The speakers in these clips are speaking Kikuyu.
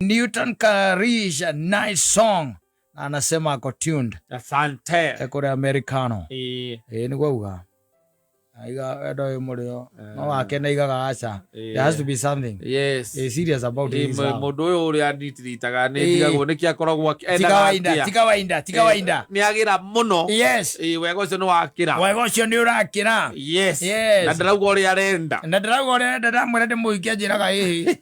Newton Karisha, nice song. Na anasema ako tuned. Asante. Ekore Americano. Ĩĩ. Ĩĩ nĩguo auga. Aiga endo ĩ mũrĩo. No wake nĩ aigaga aca. There has to be something. Yes. He's serious about Ĩĩ, his love. mũndũ ũyũ ũrĩa anditiritaga nĩ Ĩĩ. ndigagwo nĩkĩ akoragwo Tiga endaga wainda, atĩa. tiga wainda, tiga Ĩĩ, wainda. nĩ agĩra mũno. Yes. Ĩĩ, wega ũcio nĩ wakĩra. Wega ũcio nĩ ũrakĩra. Yes. Yes. Na ndarauga ũrĩa arenda. Na ndĩrauga ũrĩa arenda ndamwĩra ndĩmũhikie anjĩraga ĩhĩ.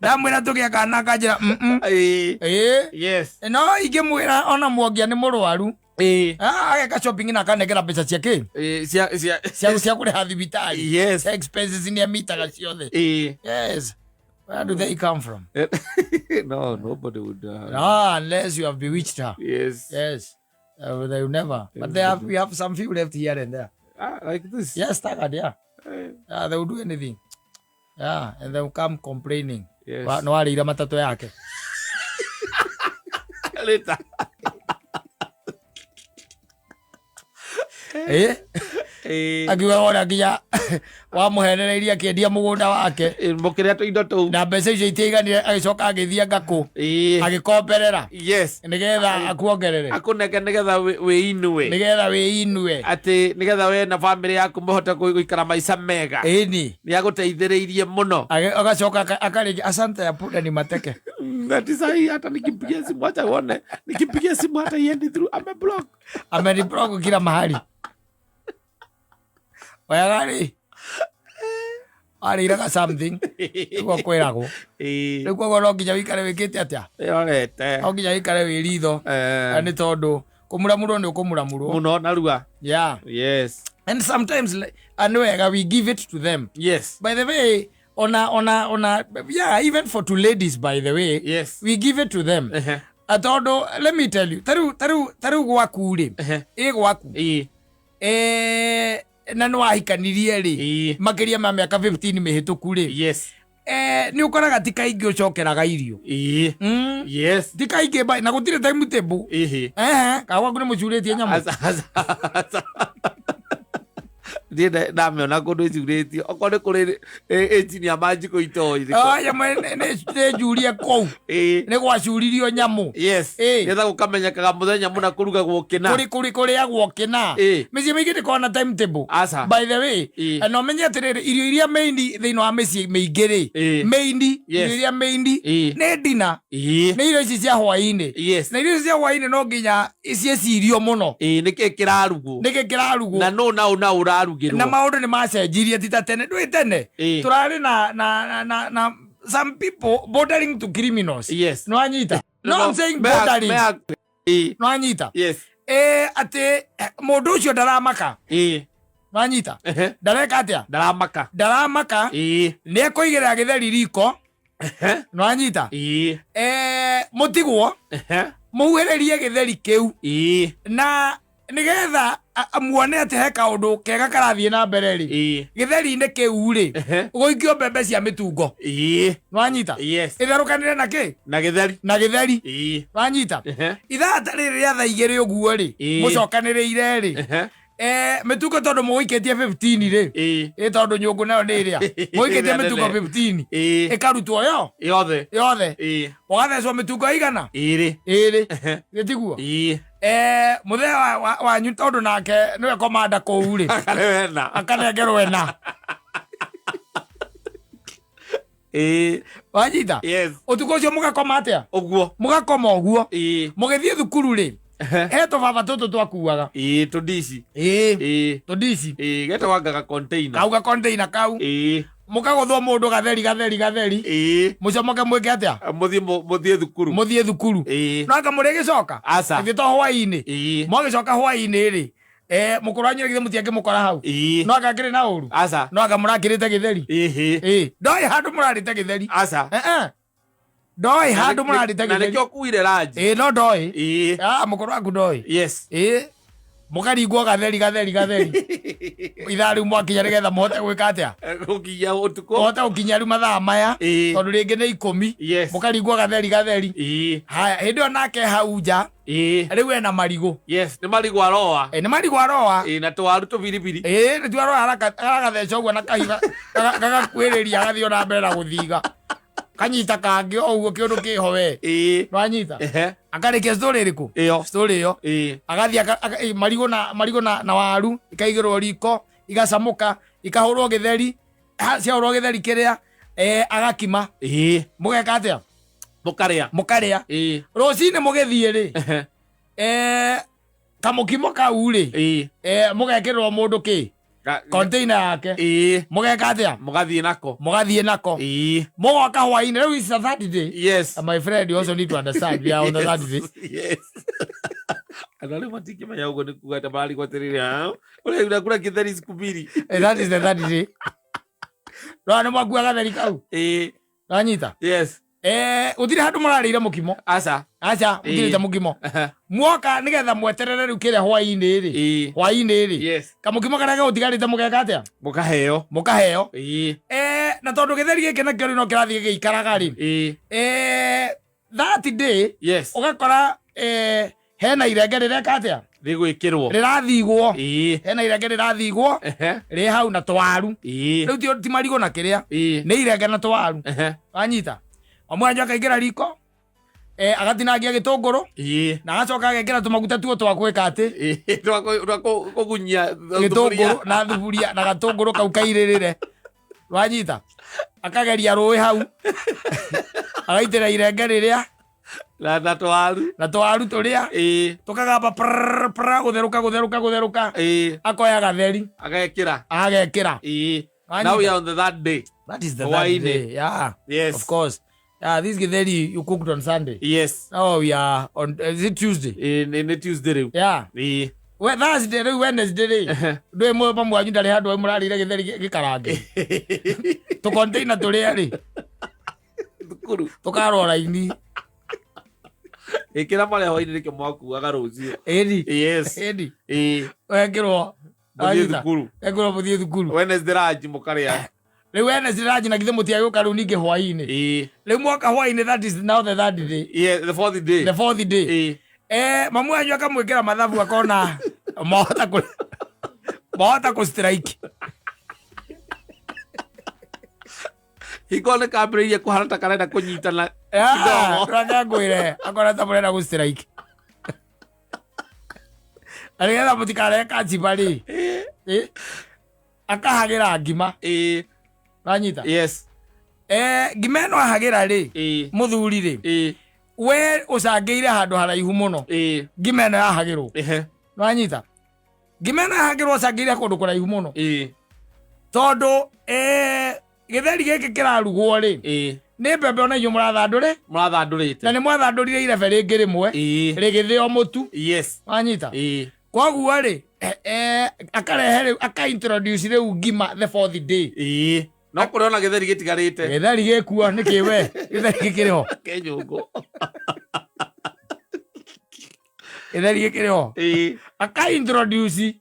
Ndamwĩra tũgĩe kana akanjĩra mm. Ĩĩ. Ĩĩ. Yes. No ingĩmwĩra ona mwongia nĩ mũrwaru. Ĩĩ. Ah, ageka shopping na akanengera mbeca cia kĩ? Ĩĩ, cia cia Cia kũrĩha thibitarĩ. Yes. Cia expenses nĩ amitaga ciothe. Ĩĩ. Yes. Where do they come from? No, nobody would. Ah, unless you have bewitched her. Yes. Yes. They will never. But they have, we have some few left here and there. Ah, like this. Yes, staggered, yeah. Eh, Yeah, they will do anything. Yeah, and they will come complaining. Yes. No arĩire matatũ yake. Later. Eh? Eh, Akiuga wona nginya wamũhenereirie akĩendia mũgũnda wake eh, mũkĩrĩa tũindo tũu. Na mbeca icio itiaiganire agĩcoka agĩthiĩ ngakũ Ĩĩ. agĩkomberera Yes. nĩgetha akuongerere Akũnenge nĩgetha wĩinue. Nĩgetha wĩinue. Atĩ nĩgetha we na bamĩrĩ yaku mũhote gũikara maica mega. Ĩni. Nĩ agũteithĩrĩirie mũno. Agacoka akarĩkia asante ya punda ni mateke. Ati sahi hata nikimpigia simu, acha uone, nikimpigia simu hata iendi through, ameblock. Ameniblock kila mahali. Oyaga rĩ arĩiraga something nĩguo kwĩragwo. Ĩĩ. Rĩu koguo no nginya wĩikare wĩkĩte atĩa? Ĩrorete. No nginya wĩikare wĩ ritho. Eh, Na nĩ tondũ kũmuramurwo nĩ ũkũmuramurwo. Mũno narua. Yeah. Yes. And sometimes like, and wega we give it to them. Yes. By the way, ona yeah, even for two ladies, by the way, Yes. we give it to them. Ehe. Tondũ let me tell you, tarĩu gwaku rĩ, Ehe. ĩ gwaku Ĩĩ. eh, na nĩ wahikanirie rĩ Ĩĩ. makĩria ma mĩaka 15 mĩhĩtũku rĩ, Yes. eh, nĩ ũkoraga ti kaingĩ ũcokeraga irio. Ĩĩ. Yes. Ti kaingĩ na gũtirĩ timetable. Ĩhĩ. Ehe, kana gwaku nĩ mũcurĩtie nyamũ. Aca, aca, aca. Niĩ ndamĩona kũndũ ĩcurĩtio okorwo nĩ kũrĩ engineer manjikũ itoĩ. Ah, nyamũ nĩ njurie kũu. Ĩĩ. Nĩ gwacuririo nyamũ. Yes. Ĩĩ. Nĩgetha gũkamenyekaga mũthenya mũna kũrugagwo kĩna. Kũrĩ kũrĩagwo kĩna. Ĩĩ. Mĩciĩ mĩingĩ ndĩkoragwo na timetable. Aca. By the way, Ĩĩ. na ũmenye atĩrĩrĩ, irio iria main thĩinĩ wa mĩciĩ mĩingĩ rĩ, Ĩĩ. main Yes. irio iria main Ĩĩ. nĩ dinner. Ĩĩ. Nĩ irio ici cia hwaĩ-inĩ. Yes. Na irio ici cia hwaĩ-inĩ no nginya ciĩcirio mũno. Ĩĩ, nĩkĩ kĩrarugwo? Nĩkĩ kĩrarugwo? Na nũ na ũ na ũrarugĩrwo? Na maũndũ nĩ macenjirie ti ta tene. Ndũĩ tene Ĩĩ. tũrarĩ na some people bordering to criminals. Yes. Nĩ wanyita? No, I'm saying bordering. Ĩĩ. Nĩ wanyita? Yes. Ĩ atĩ mũndũ ũcio ndaramaka. Ĩĩ. Nĩ wanyita? Ehe. Ndareka atĩa? Ndaramaka. Ndaramaka. Ĩĩ. Nĩ ekũigĩrĩra gĩtheri riko. Ehe. Nĩ wanyita? Ĩĩ. Eh, mũtigwo Ehe. mũhuhĩrĩrie gĩtheri kĩu Ĩĩ. Na nĩgetha muone atĩ he kaũndũ kega karathiĩ na mbere rĩ, Ĩĩ. gĩtheri-inĩ kĩu rĩ, Ehe. gũikio mbembe cia mĩtungo. Ĩĩ. Nĩwanyita? Yes. Ĩtherũkanĩre na kĩ? Na gĩtheri. Na gĩtheri. Ĩĩ. Nĩwanyita? Ehe. Ithaa ta rĩrĩ rĩa thaa 2 ũguo rĩ, Ĩĩ. mũcokanĩrĩire rĩ, Ehe. eh, mĩtungo tondũ mũgũikĩtie 15 rĩ, Ĩĩ. ĩ tondũ nyũngũ nayo nĩ ĩrĩa mũgũikĩtie Ĩrĩa mĩtungo nene. 15 Ĩĩ. ĩkarutwo yo Yothe. Yothe. Ĩĩ. Ũgathecwo mĩtungo igana Ĩrĩ. ĩrĩ. Ehe. Gĩtiguo? Ĩĩ. Eh, mũthee wanyu tondũ nake nĩwe komanda kũu rĩ, Akarewena. Akanengerwo ena. Ĩĩ. Wanyita? Yes. Ũtukũ ũcio mũgakoma atĩa? Ũguo. Mũgakoma ũguo. Ĩĩ. Mũgĩthiĩ thukuru rĩ, Ehe. he tũbaba tũtũ twakuaga. Ĩĩ, tũndici. Ĩĩ. Ĩĩ. Tũndici. Ĩĩ, getagwo anga ga container. Kau ga container kau. Ĩĩ. Mũkagũthwo mũndũ gatheri gatheri gatheri. Ĩĩ. Mũcomoke mwĩke atĩa? Mũthiĩ mũthiĩ thukuru. Mũthiĩ thukuru. Ĩĩ. No anga mũrĩgĩcoka? Aca. Githĩ to hwaĩ-inĩ? Ĩĩ. Mwagĩcoka hwaĩ-inĩ rĩ, eh, mũkũrũ wanyu githĩ mũtiangĩmũkora hau? Ĩĩ. No anga akĩrĩ na ũru? Aca. No anga mũrakĩrĩte gĩtheri? Ĩhĩ. Ĩĩ, ndoĩ handũ mũrarĩte gĩtheri. Aca. Eh, eh. Ndoĩ handũ mũrarĩte Na gĩtheri. nĩkĩo kuire ranji. Ĩĩ, no ndoĩ. Ĩĩ. Ah, mũkũrũ waku ndoĩ. Yes. Ĩĩ, mũkaringwo gatheri gatheri gatheri ithaa rĩu mwakinya nĩgetha mũhote gwĩka atĩa? Gũkinya ũtukũ. Mũhote gũkinya rĩu mathaa maya, Ĩĩ. tondũ rĩngĩ nĩ 10. Yes. Mũkaringwo gatheri gatheri. Ĩĩ. Haya, hĩndĩ ĩyo nake hau nja Ĩĩ. rĩu ena marigũ. Yes, nĩ marigũ aroa. Ĩ, nĩ marigũ aroa. Ĩĩ, na tũwaru tũbiribiri. Ĩĩ, nĩ tuaroa, aragatheca ũguo na kahiga, gagakuĩrĩria, agathiĩ ona mbere na gũthiga. Kanyita kangĩ o ũguo kĩũndũ kĩho we. Ĩĩ. Nwanyita. Ehe. Akarĩkia story ĩrĩkũ? Ĩyo. Story ĩyo. Ĩĩ. Agathiĩ marigũ na marigũ na waru ikaigĩrwo riko igacamũka ikahũrwo gĩtheri. Ciahũrwo gĩtheri kĩrĩa agakima. Ĩĩ. Mũgeka atĩa? Mũkarĩa. Mũkarĩa. Ĩĩ. Rũcinĩ mũgĩthiĩ rĩ. Ehe. Kamũkimo kau rĩ. Ĩĩ. Mũgekĩrĩrwo mũndũ kĩ? Container yake. Ĩĩ. Mũgeka atĩa? Mũgathiĩ nako. Mũgathiĩ nako. Ĩĩ. Mũgoka hwainĩ rĩu is a Saturday. Yes. My friend, you also need to understand we are on the Saturday. Yes. Andũ arĩa matingĩmenya ũguo nĩ kuga atĩ mararigwo atĩrĩrĩ, ũrĩa unakula gĩtheri siku mbili. That is the Saturday. No nĩ mwakua gatheri kau. Ĩĩ. Wanyita? Yes. Gũtirĩ handũ mũrarĩire mũkimo. Aca. Aca, mũtirĩte mũkimo. Mwoka nĩgetha mweterere rĩu kĩrĩa hwainĩ rĩ. Ĩĩ. Hwainĩ rĩ. Yes. Kamũkimo karĩa gegũtigarĩte mũgeka atĩa? Mũkaheo. Mũkaheo. Ĩĩ. Na tondũ gĩtheri gĩkĩ nakĩo rĩu no kĩrathiĩ gĩgĩikaraga rĩ. Ĩĩ. That day Yes. ũgakora hena irenge rĩreka atĩa? Rĩgwĩkĩrwo. Rĩrathigwo. Ĩĩ. Hena irenge rĩrathigwo. Ehe. Rĩ hau na twaru. Ĩĩ. Rĩu ti marigũ na kĩrĩa. Ĩĩ. Nĩ irenge na twaru. Ehe. Wanyita? Omwanyu akaingĩra riko. Agatinangia gĩtũngũrũ. Ĩĩ. Na agacoka agekĩra tũmaguta tuo twa gwĩka atĩ. Ĩĩ. Twa kũgunyia Gĩtũngũrũ na thuburia na gatũngũrũ kau kairĩrĩre. Wanyita? Akageria rũĩ hau. Agaitĩra irenge rĩrĩa. Na twaru. Na twaru tũrĩa. Ĩĩ. Tũkagamba prrrr, prrrr, gũtherũka, gũtherũka, gũtherũka. Ĩĩ. Akoya gatheri. Agekĩra. Agekĩra. Ĩĩ. Wanyita? Now we are on the third day. That is the third Hwainĩ. day. Yeah. Yes. Of course. Yeah, this githeri you cooked on Sunday. Yes. Now we are on, is it Tuesday? Ĩĩ, nĩ Tuesday rĩu. Yeah. Ĩĩ. We Thursday rĩu Wednesday rĩ. Ndũĩ mamu wanyu ndarĩ handũ mũrarĩire gĩtheri gĩkarange. Tũ container tũrĩa rĩ. Thukuru. Tũkarwo raini. Ĩkĩra marĩa hwainĩ nĩkĩo mwakuaga rũciũ. Ĩni. Yes. Ĩni. Ĩĩ. Wekĩrwo. Mũthiĩ thukuru. Wekĩrwo mũthiĩ thukuru. Wednesday lunch mũkarĩa. Rĩu Wednesday lunch na githĩ mũtiagĩũka rĩu ningĩ hwainĩ. Ĩĩ. Rĩu mwoka hwainĩ, that is now the third day. Yeah, the fourth day. The fourth day. Ĩĩ. Mamu wanyu akamwĩkĩra mathabu akona mahota kũ strike. Hingo nĩ kambĩrĩirie kũhana ta karenda kũnyitana kidogo. Reke ngwĩre, akona ta mũrenda gũ strike. Na nĩgetha mũtikarehe kachimba rĩ. Ĩĩ. Akahagĩra ngima. Ĩĩ. Wanyita? Yes. Ngima ĩno ahagĩra rĩ, Ĩĩ. mũthuri rĩ, Ĩĩ. we ũcangĩire handũ haraihu mũno. Ĩĩ. Ngima ĩno yahagĩrwo. Ehe. Wanyita? Ngima ĩno yahagĩrwo ũcangĩire kũndũ kũraihu mũno. Ĩĩ. Tondũ, gĩtheri gĩkĩ kĩrarugwo rĩ, Ĩĩ. nĩ mbembe ona inyuĩ mũrathandũre. Mũrathandũrĩte. Na nĩ mwathandũrire irebe rĩngĩ rĩmwe. Ĩĩ. Rĩgĩthĩo mũtu. Yes. Wanyita? Ĩĩ. Koguo rĩ, akarehe rĩu, aka introduce rĩu ngima the fourth day. Ĩĩ. No kũrĩ ona gĩtheri gĩtigarĩte. Gĩtheri gĩkuo nĩ kĩ we? Gĩtheri gĩkĩrĩ ho. Ke nyũngũ. Gĩtheri gĩkĩrĩ ho. Ĩĩ. Aka introduce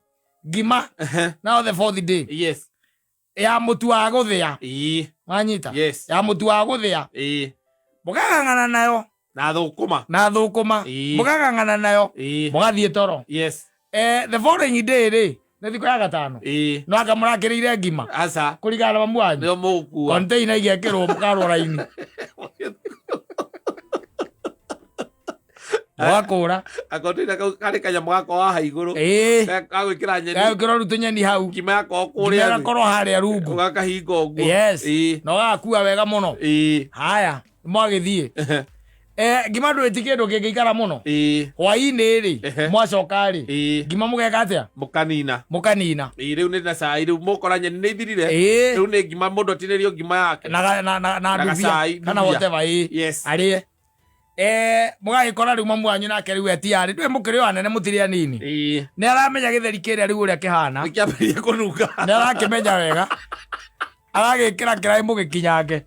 ngima Ehe. now the fourth day. Yes. Ya mũtu wa gũthĩa. Ĩĩ. Wanyita? Yes. Ya mũtu wa gũthĩa. Ĩĩ. Mũkagang'ana nayo. Na thũkũma. Na thũkũma. Ĩĩ. Mũkagang'ana nayo. Ĩĩ. Mũgathiĩ toro. Yes. The following day rĩ, nĩ thikũ ya gatano. Ĩĩ. No anga mũrakĩrĩire ngima. Aca. Kũringana na mamu wanyu. Nĩo mũgũkua. Container igekĩrwo mũkarwo raini. Mũgakũra. Akonteina kau karĩ kanyamũ gako haha igũrũ. Ĩĩ. Gagwĩkĩra nyeni. Gagwĩkĩra rĩu tũnyeni hau. Ngima yakoo Ngima kũrĩa thĩ. ĩgakorwo harĩa rungu. Ũgakahinga ũguo. Yes. Ĩĩ. Na ũgakua wega mũno. Ĩĩ. Haya, mwagĩthiĩ. Ngima ndũĩ ti kĩndũ kĩngĩikara mũno. Ĩĩ. Hwainĩ rĩ, Ehe. mwacoka rĩ, Ĩĩ. ngima mũgeka atĩa? Mũkanina. Mũkanina. Ĩĩ, rĩu nĩ na cai, rĩu mũkora nyeni nĩ ithirire. Ĩĩ. Rĩu nĩ ngima, mũndũ atinĩrio ngima yake. Na Na ndubia, gacai, kana ndubia. whatever, ĩĩ. Yes. Arĩe. Mũgagĩkora rĩu mamu wanyu nake rĩu etiarĩ. Ndũĩ mũkĩrĩ o anene mũtirĩ anini. Ĩĩ. Nĩ aramenya gĩtheri kĩrĩa rĩu ũrĩa kĩhana. Nĩkĩambĩrĩria kũnunga. Nĩ arakĩmenya wega. Aragĩkĩra kĩraĩ mũgĩkinyange.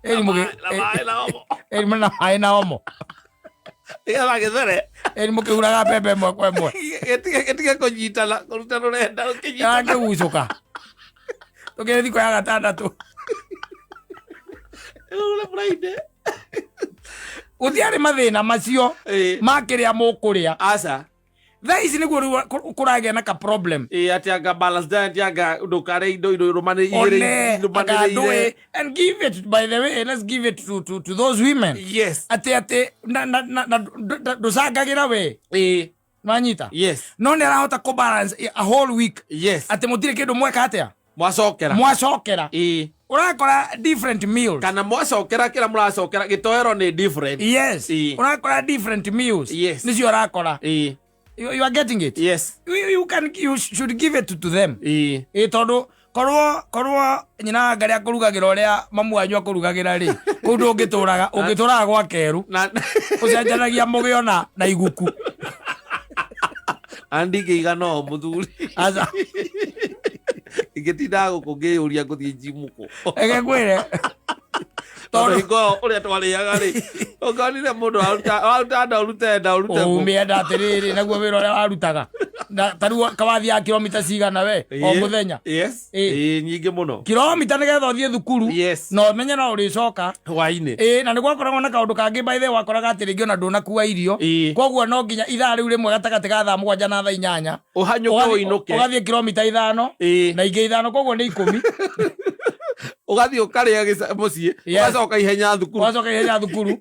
Ĩri mũgĩ- Na maĩ na omo. ĩri na maĩ na omo. Nĩgetha gĩthere. Ĩri mũkĩhuraga mbembe ĩmwe kwa ĩmwe. Gĩtige kũnyitana, kũruta rũrenda rũkĩnyitana. Arakĩgucũka. Tũkĩrĩ thikũ ya gatandatũ. Rĩu nĩ Friday. Gũtiarĩ mathĩna macio Ĩĩ. ma kĩrĩa mũkũrĩa. Aca. Thaa ici nĩguo rĩu kũragĩa na ka problem. Ĩ, atĩ anga balance diet, anga ndũkarĩe indo indo One igĩrĩ irũmanĩrĩire. Akandũĩ, and give it, by the way, let's give it to those women. Atĩ na ndũcangagĩra we. Nwanyita? No nĩ arahota kũ balance a whole week. Atĩ mũtirĩ kĩndũ mweka atĩa? Mwacokera. Mwacokera. Ũrakora different meals. Kana mwacokera kĩrĩa mũracokera gĩtoero nĩ different. Ũrakora different meals. Nĩcio ũrakora. You are getting it? Yes. You should give it to them. Ĩ, tondũ korwo nyina wa Ngarĩ akũrugagĩra ũrĩa mamu wanyu akũrugagĩra rĩ, kũu ndũngĩtũraga, ũngĩtũraga gwa kerũ. Ũcenjanagia mũgĩo na iguku. Na ndingĩiga no mũthuri. Aca. Ingĩtinda gũkũ ngĩyũria ngũthiĩ njimu kũ. Reke ngwĩre. Tondũ hingo ĩyo ũrĩa twarĩaga rĩ, ũngĩonire mũndũ waruta nda, ũrute nda, ũrute kũ. Ũmĩenda atĩrĩrĩ, naguo wĩra ũrĩa warutaga. Na ta rĩu kawathiaga kilomita cigana we o mũthenya? Yes. Ĩĩ, nyingĩ mũno. Kilomita nĩgetha ũthiĩ thukuru. Na ũmenye no ũrĩcoka hwainĩ. Ĩĩ, na nĩ gwakoragwo na kaũndũ kangĩ, by the way, wakoraga atĩ rĩngĩ ona ndũnakua irio. Koguo no nginya ithaa rĩu rĩmwe gatagatĩ ga thaa 7 na thaa 8 ũhanyũke ũinũke. Ũgathiĩ kilomita 5 na ingĩ 5, koguo nĩ 10. Ũgathiĩ ũkarĩa mũciĩ, ũgacoka ihenya thukuru. Ũgacoka ihenya thukuru.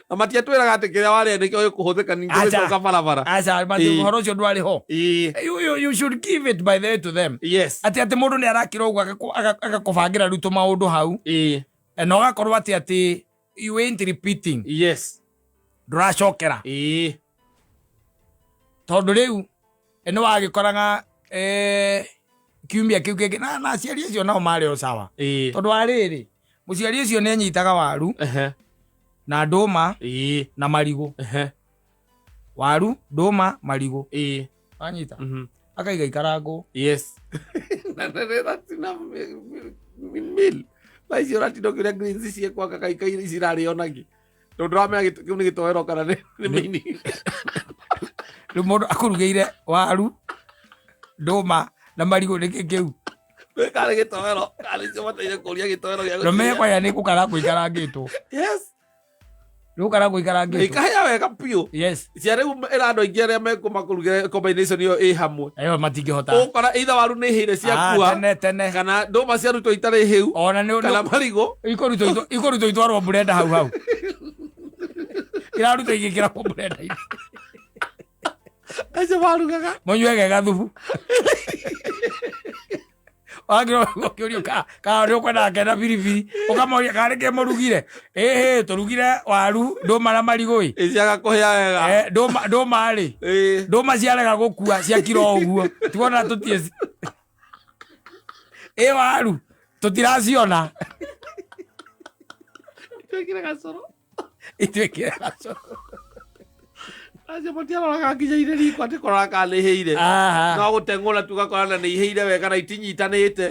Na matiatwĩraga atĩ kĩrĩa warĩa nĩkĩo gĩkũhũthĩka ningĩ Acha. gũcoka barabara. Aca, but ũhoro ũcio ndwarĩ ho. You should give it, by the way, to them. Atĩ mũndũ nĩ arakĩra ũguo agakũbangĩra rĩu tũmaũndũ hau. Na ũgakorwo atĩ you ain't repeating. Ndũracokera. Tondũ rĩu nĩ wagĩkoraga, kiumia kĩu kĩngĩ na aciari acio nao marĩ o sawa. Tondũ wa rĩrĩ, mũciari ũcio nĩ anyitaga waru na ndũma na marigũ. Waru, ndũma, marigũ. Wanyita? Akaiga ikarangwo. Na that's enough meal. Thaa ici ũratinda ũkĩũria greens ciĩkwaka kaika cirarĩo nagĩ. Tondũ ndũramenya kĩu nĩ gĩtoero kana nĩ mĩini. Rĩu mũndũ akũrugĩire waru, ndũma na marigũ, nĩkĩ kĩu? Karĩ gĩtoero, karĩ cio bataire kũria gĩtoero gĩa Rũme gũcirĩa. Kwaya nĩ gũkarangwo ikarangĩtwo. Nĩ gũkarangwo ikarangĩtwo. Ikahĩa wega biũ. Cia rĩu ĩra andũ aingĩ arĩa mekũmakũrugĩra combination ĩyo ĩ hamwe. Ĩyo matingĩhota. Ũgũkora either waru nĩ hĩre ciakua. Ah, tene tene. Kana ndũma ciarutwo itarĩ hĩu. Ona nĩ kana marigũ. Ikũrutwo itwarwo blender hau hau. Irarutwo igĩkĩragwo blender-inĩ. Acio marugaga. Mũnyue gathubu. Wagĩrwo ũkĩũrio ka nĩ ũkwendaga kena biribiri, ũkamoria ka nĩkĩ mũrugire? Ĩhĩ, tũrugire waru, ndũma na marigũ ĩ. Ĩ, ciaga kũhĩa wega. Ndũma rĩ. Ndũma ciarega gũkua ciakira o ũguo. Tuona tũtiĩ. Ĩ, waru tũtiraciona. Ituĩkire gacũrũ. Ituĩkire gacũrũ. Acio matiaroraga nginya ire riko atĩ kũrora kana nĩ ihĩire. No gũteng'ũra tu ũgakora na nĩ ihĩire wega na itinyitanĩte.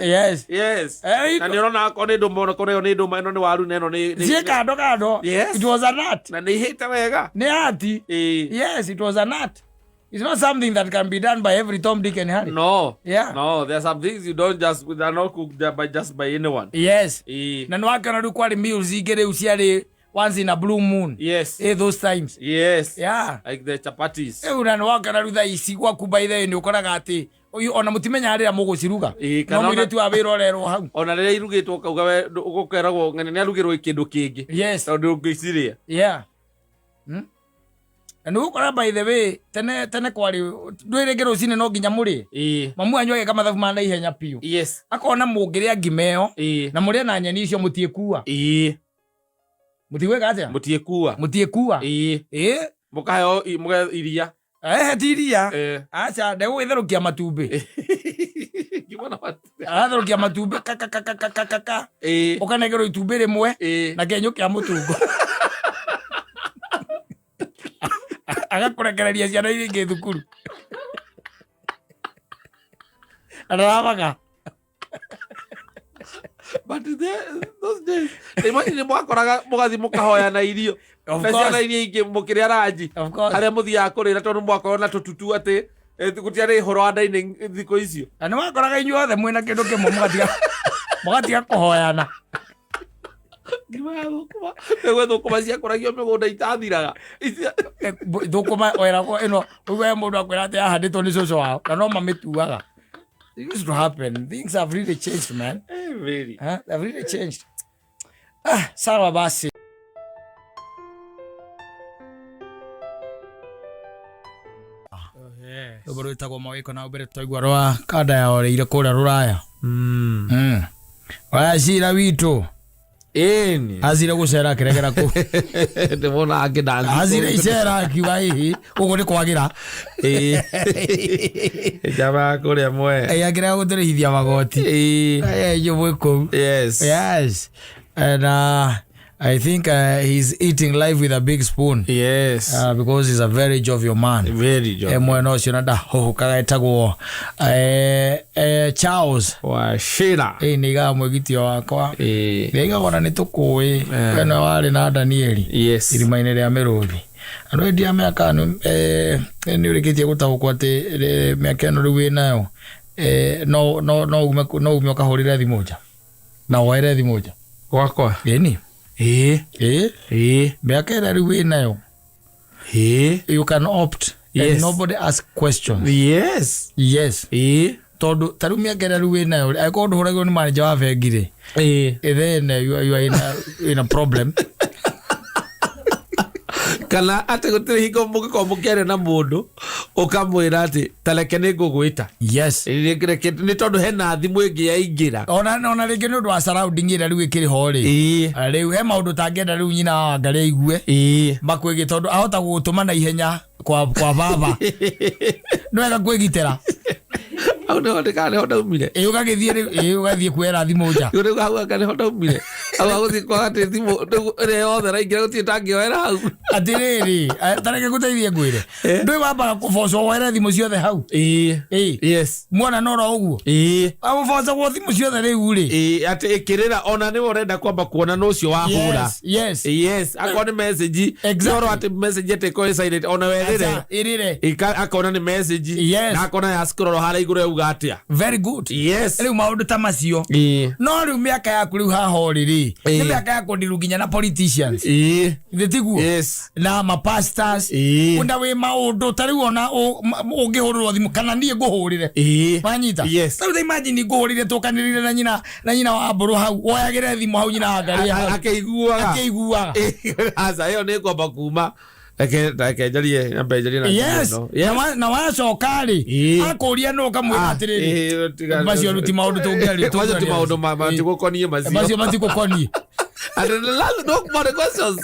Na nĩ ũrona akorwo nĩ ndũma, onakorwo ĩyo nĩ ndũma, ĩno nĩ waru na ĩno nĩ Ciĩ kando kando. It was an art. Na nĩ ihĩte wega. Nĩ art. Yes, it was an art. It's not something that can be done by every Tom, Dick and Harry. No. Yeah. No, there are some things you don't just, they are not cooked by just by anyone. Na nĩ wakĩona rĩu kwarĩ meals ingĩ rĩu ciarĩ once in a blue moon. Those times. Yeah. Like the chapatis. Rĩu na nĩ wakĩona rĩu thaa ici gwaku, by the way, nĩ ũkoraga atĩ ũyũ ona mũtimenyaga rĩrĩa mũgũciruga. Kana No mũirĩtu wa wĩra ũrerwo hau. Ona rĩrĩa irugĩtwo ũkauga we ũgũkeragwo ng'ene nĩ arugĩrwo kĩndũ kĩngĩ. Tondũ ndũngĩcirĩa. Yeah. Na nĩ ũgũkora, by the way, tene tene kwarĩ ndwĩ rĩngĩ rũcinĩ no nginya mũrĩe. Mamu wanyu agĩka mathabu ma naihenya biũ. Akona mũngĩrĩa ngima ĩyo na mũrĩe na nyeni icio mũtiĩkua. Mũtigwĩka atĩa? Mũtiĩkua. Mũtiĩkua. Mũkaheo mũgaheo iria. Ti iria. Aca, ndegũgĩtherũkia matumbĩ. Ngima na matumbĩ. Aratherũkia matumbĩ ka ka ka ka ka ka ka ka. Ũkanengerwo itumbĩ rĩmwe na kĩenyũ kĩa mũtungo. Agakũrekereria ciana iria ingĩ thukuru. Na ndarabaga. But those days, imagine mwakoraga mũgathiĩ mũkahoya na irio. Of Na ciana course. iria ingĩ mũkĩrĩa ranji. Of course. Harĩa mũthiaga kũrĩra tondũ mwakorwo na tũtutu atĩ gũtiarĩ ũhoro wa dining thikũ icio. Na nĩ wakoraga inyuothe mwĩna kĩndũ kĩmwe mũgatiga kũhoyana. Ngima ya thũkũma. Nĩguo thũkũma ciakũragio mĩgũnda itathiraga. Thũkũma weragwo ĩno ũguo mũndũ akwĩra atĩ yahandĩtwo nĩ cũcũ wao na no mamĩtuaga. It used to happen. Things have really changed, man. Really? Huh? They've really changed. Ah, sawa basi. Rwĩmbo rwĩtagwo mawĩko na mbere twaigua rwa kanda ya oreire kũrĩa rũraya. Oya cira witũ. Ĩni. Azire gũcera akĩregera kũ. Ndĩmona akĩdansi. Azire icera akiuga hihi gũkũ nĩ kwagĩra. Ĩĩ. Njama ya kũrĩa mwe. Ĩ akĩrega gũtũrĩhithia magoti. Ĩĩ. Ĩ inyuĩ mwĩ kũu. Yes. Yes. And I think he's eating life with a big spoon. Yes. Because he's a very jovial man. Very jovial. Mwena ũcio na ndahũhũkaga etagwo Charles. Wachira. Nĩ igaga mwĩgitio wakwa. Ĩĩ. Nĩ igaga ona nĩ tũkũĩ. We nĩwe warĩ na Danieli. Yes. Irima-inĩ rĩa mĩrũthi. Andũ aingĩ a mĩaka ĩno, nĩ ũrĩkĩtie gũtaũkwo atĩ, mĩaka ĩno rĩu wĩnayo, no ume ũkahũrĩre thimũ nja. Na woere thimũ nja. Gwakwa? Ĩni. Ĩĩ. Ĩĩ. Ĩĩ. Mĩaka ĩrĩa rĩu wĩnayo. Ĩĩ. You can opt. And Yes. nobody ask questions. Yes. Yes. Ĩĩ. Tondũ ta rĩu mĩaka ĩrĩa rĩu wĩnayo, angĩkorwo ndũhũragĩrwo nĩ manager wa bengi rĩ, Ĩĩ. then you are in a problem. Kana atĩ gũtirĩ hingo mũngĩkorwo mũkĩaria na mũndũ ũkamwĩra atĩ ta reke nĩ ngũgwĩta. Yes. Reke, nĩ tondũ hena thimũ ĩngĩ yaingĩra. Ona rĩngĩ nĩ ũndũ wa surrounding ĩrĩa rĩu ĩkĩrĩ ho rĩ. Ĩĩ. Rĩu he maũndũ ũtangĩenda rĩu nyina wa Wangarĩ aigue. Ĩĩ. Makwĩgiĩ tondũ ahota gũgũtũma na ihenya kwa baba. Nĩ wega kwĩgitĩra. Hau nĩho ndĩka, nĩho ndaumire. Ĩĩ, ũgagĩthiĩ rĩu, ĩĩ, ũgathiĩ kuoera thimũ nja. Rĩu nĩguo hau anga nĩho ndaumire. Hau hagũthiĩ kwaga atĩ thimũ, rĩu ĩrĩa yothe ĩraingĩra gũtirĩ ndangĩoera hau. Atĩrĩrĩ, ta reke ngũteithie ngwĩre. Ndũĩ wambaga kũbocwo woere thimũ ciothe hau? Ĩĩ. Ĩĩ. Yes. Muona no ro ũguo? Ĩĩ. Agũbocagwo thimũ ciothe rĩu rĩ. Ĩĩ, atĩ ĩkĩrĩra ona nĩwe ũrenda kwamba kuona nũ ũcio wahũra. Yes, yes. Yes, akorwo nĩ message, Exactly. no atĩ message atĩ ĩkorwo ĩ silent, ona we ĩrĩre. Acha, ĩrĩre. Ĩka, akona nĩ message. Yes. Na akona ya scroll harĩa igũrũ yauga atĩa. Very good. Yes. Rĩu maũndũ ta macio. Ĩĩ. No rĩu mĩaka yaku rĩu haha ũrĩ rĩ, nĩ Ĩĩ. mĩaka ya kũndiru nginya na politicians. Ĩĩ. Githĩ tiguo? Yes. Na ma pastors. Ĩĩ. Kunda wĩ maũndũ ta rĩu ona ũngĩhũrĩrwo thimũ kana niĩ ngũhũrĩre. Ĩĩ. Wanyita? Yes. Ta rĩu ta imagine ngũhũrĩre tũkanĩrĩre na nyina wa mbũrũ hau, woyagĩre thimũ hau nyina wa Ngarĩ hau. Akĩiguaga. Akĩiguaga. Ĩĩ. Aca, ĩyo nĩ ngwamba kuma. Reke njarie, nyambe njarie na Yes. thimũ ĩno. Yes. Na wacoka rĩ, Ĩĩ. akũria nũ ũkamwĩra atĩrĩrĩ. Ĩĩ, tiga- Macio rĩu ti maũndũ tũngĩaria, Macio ti tũngĩaria. maũndũ Ĩĩ. matigũkoniĩ macio. Macio matigũkoniĩ. And the last no more questions.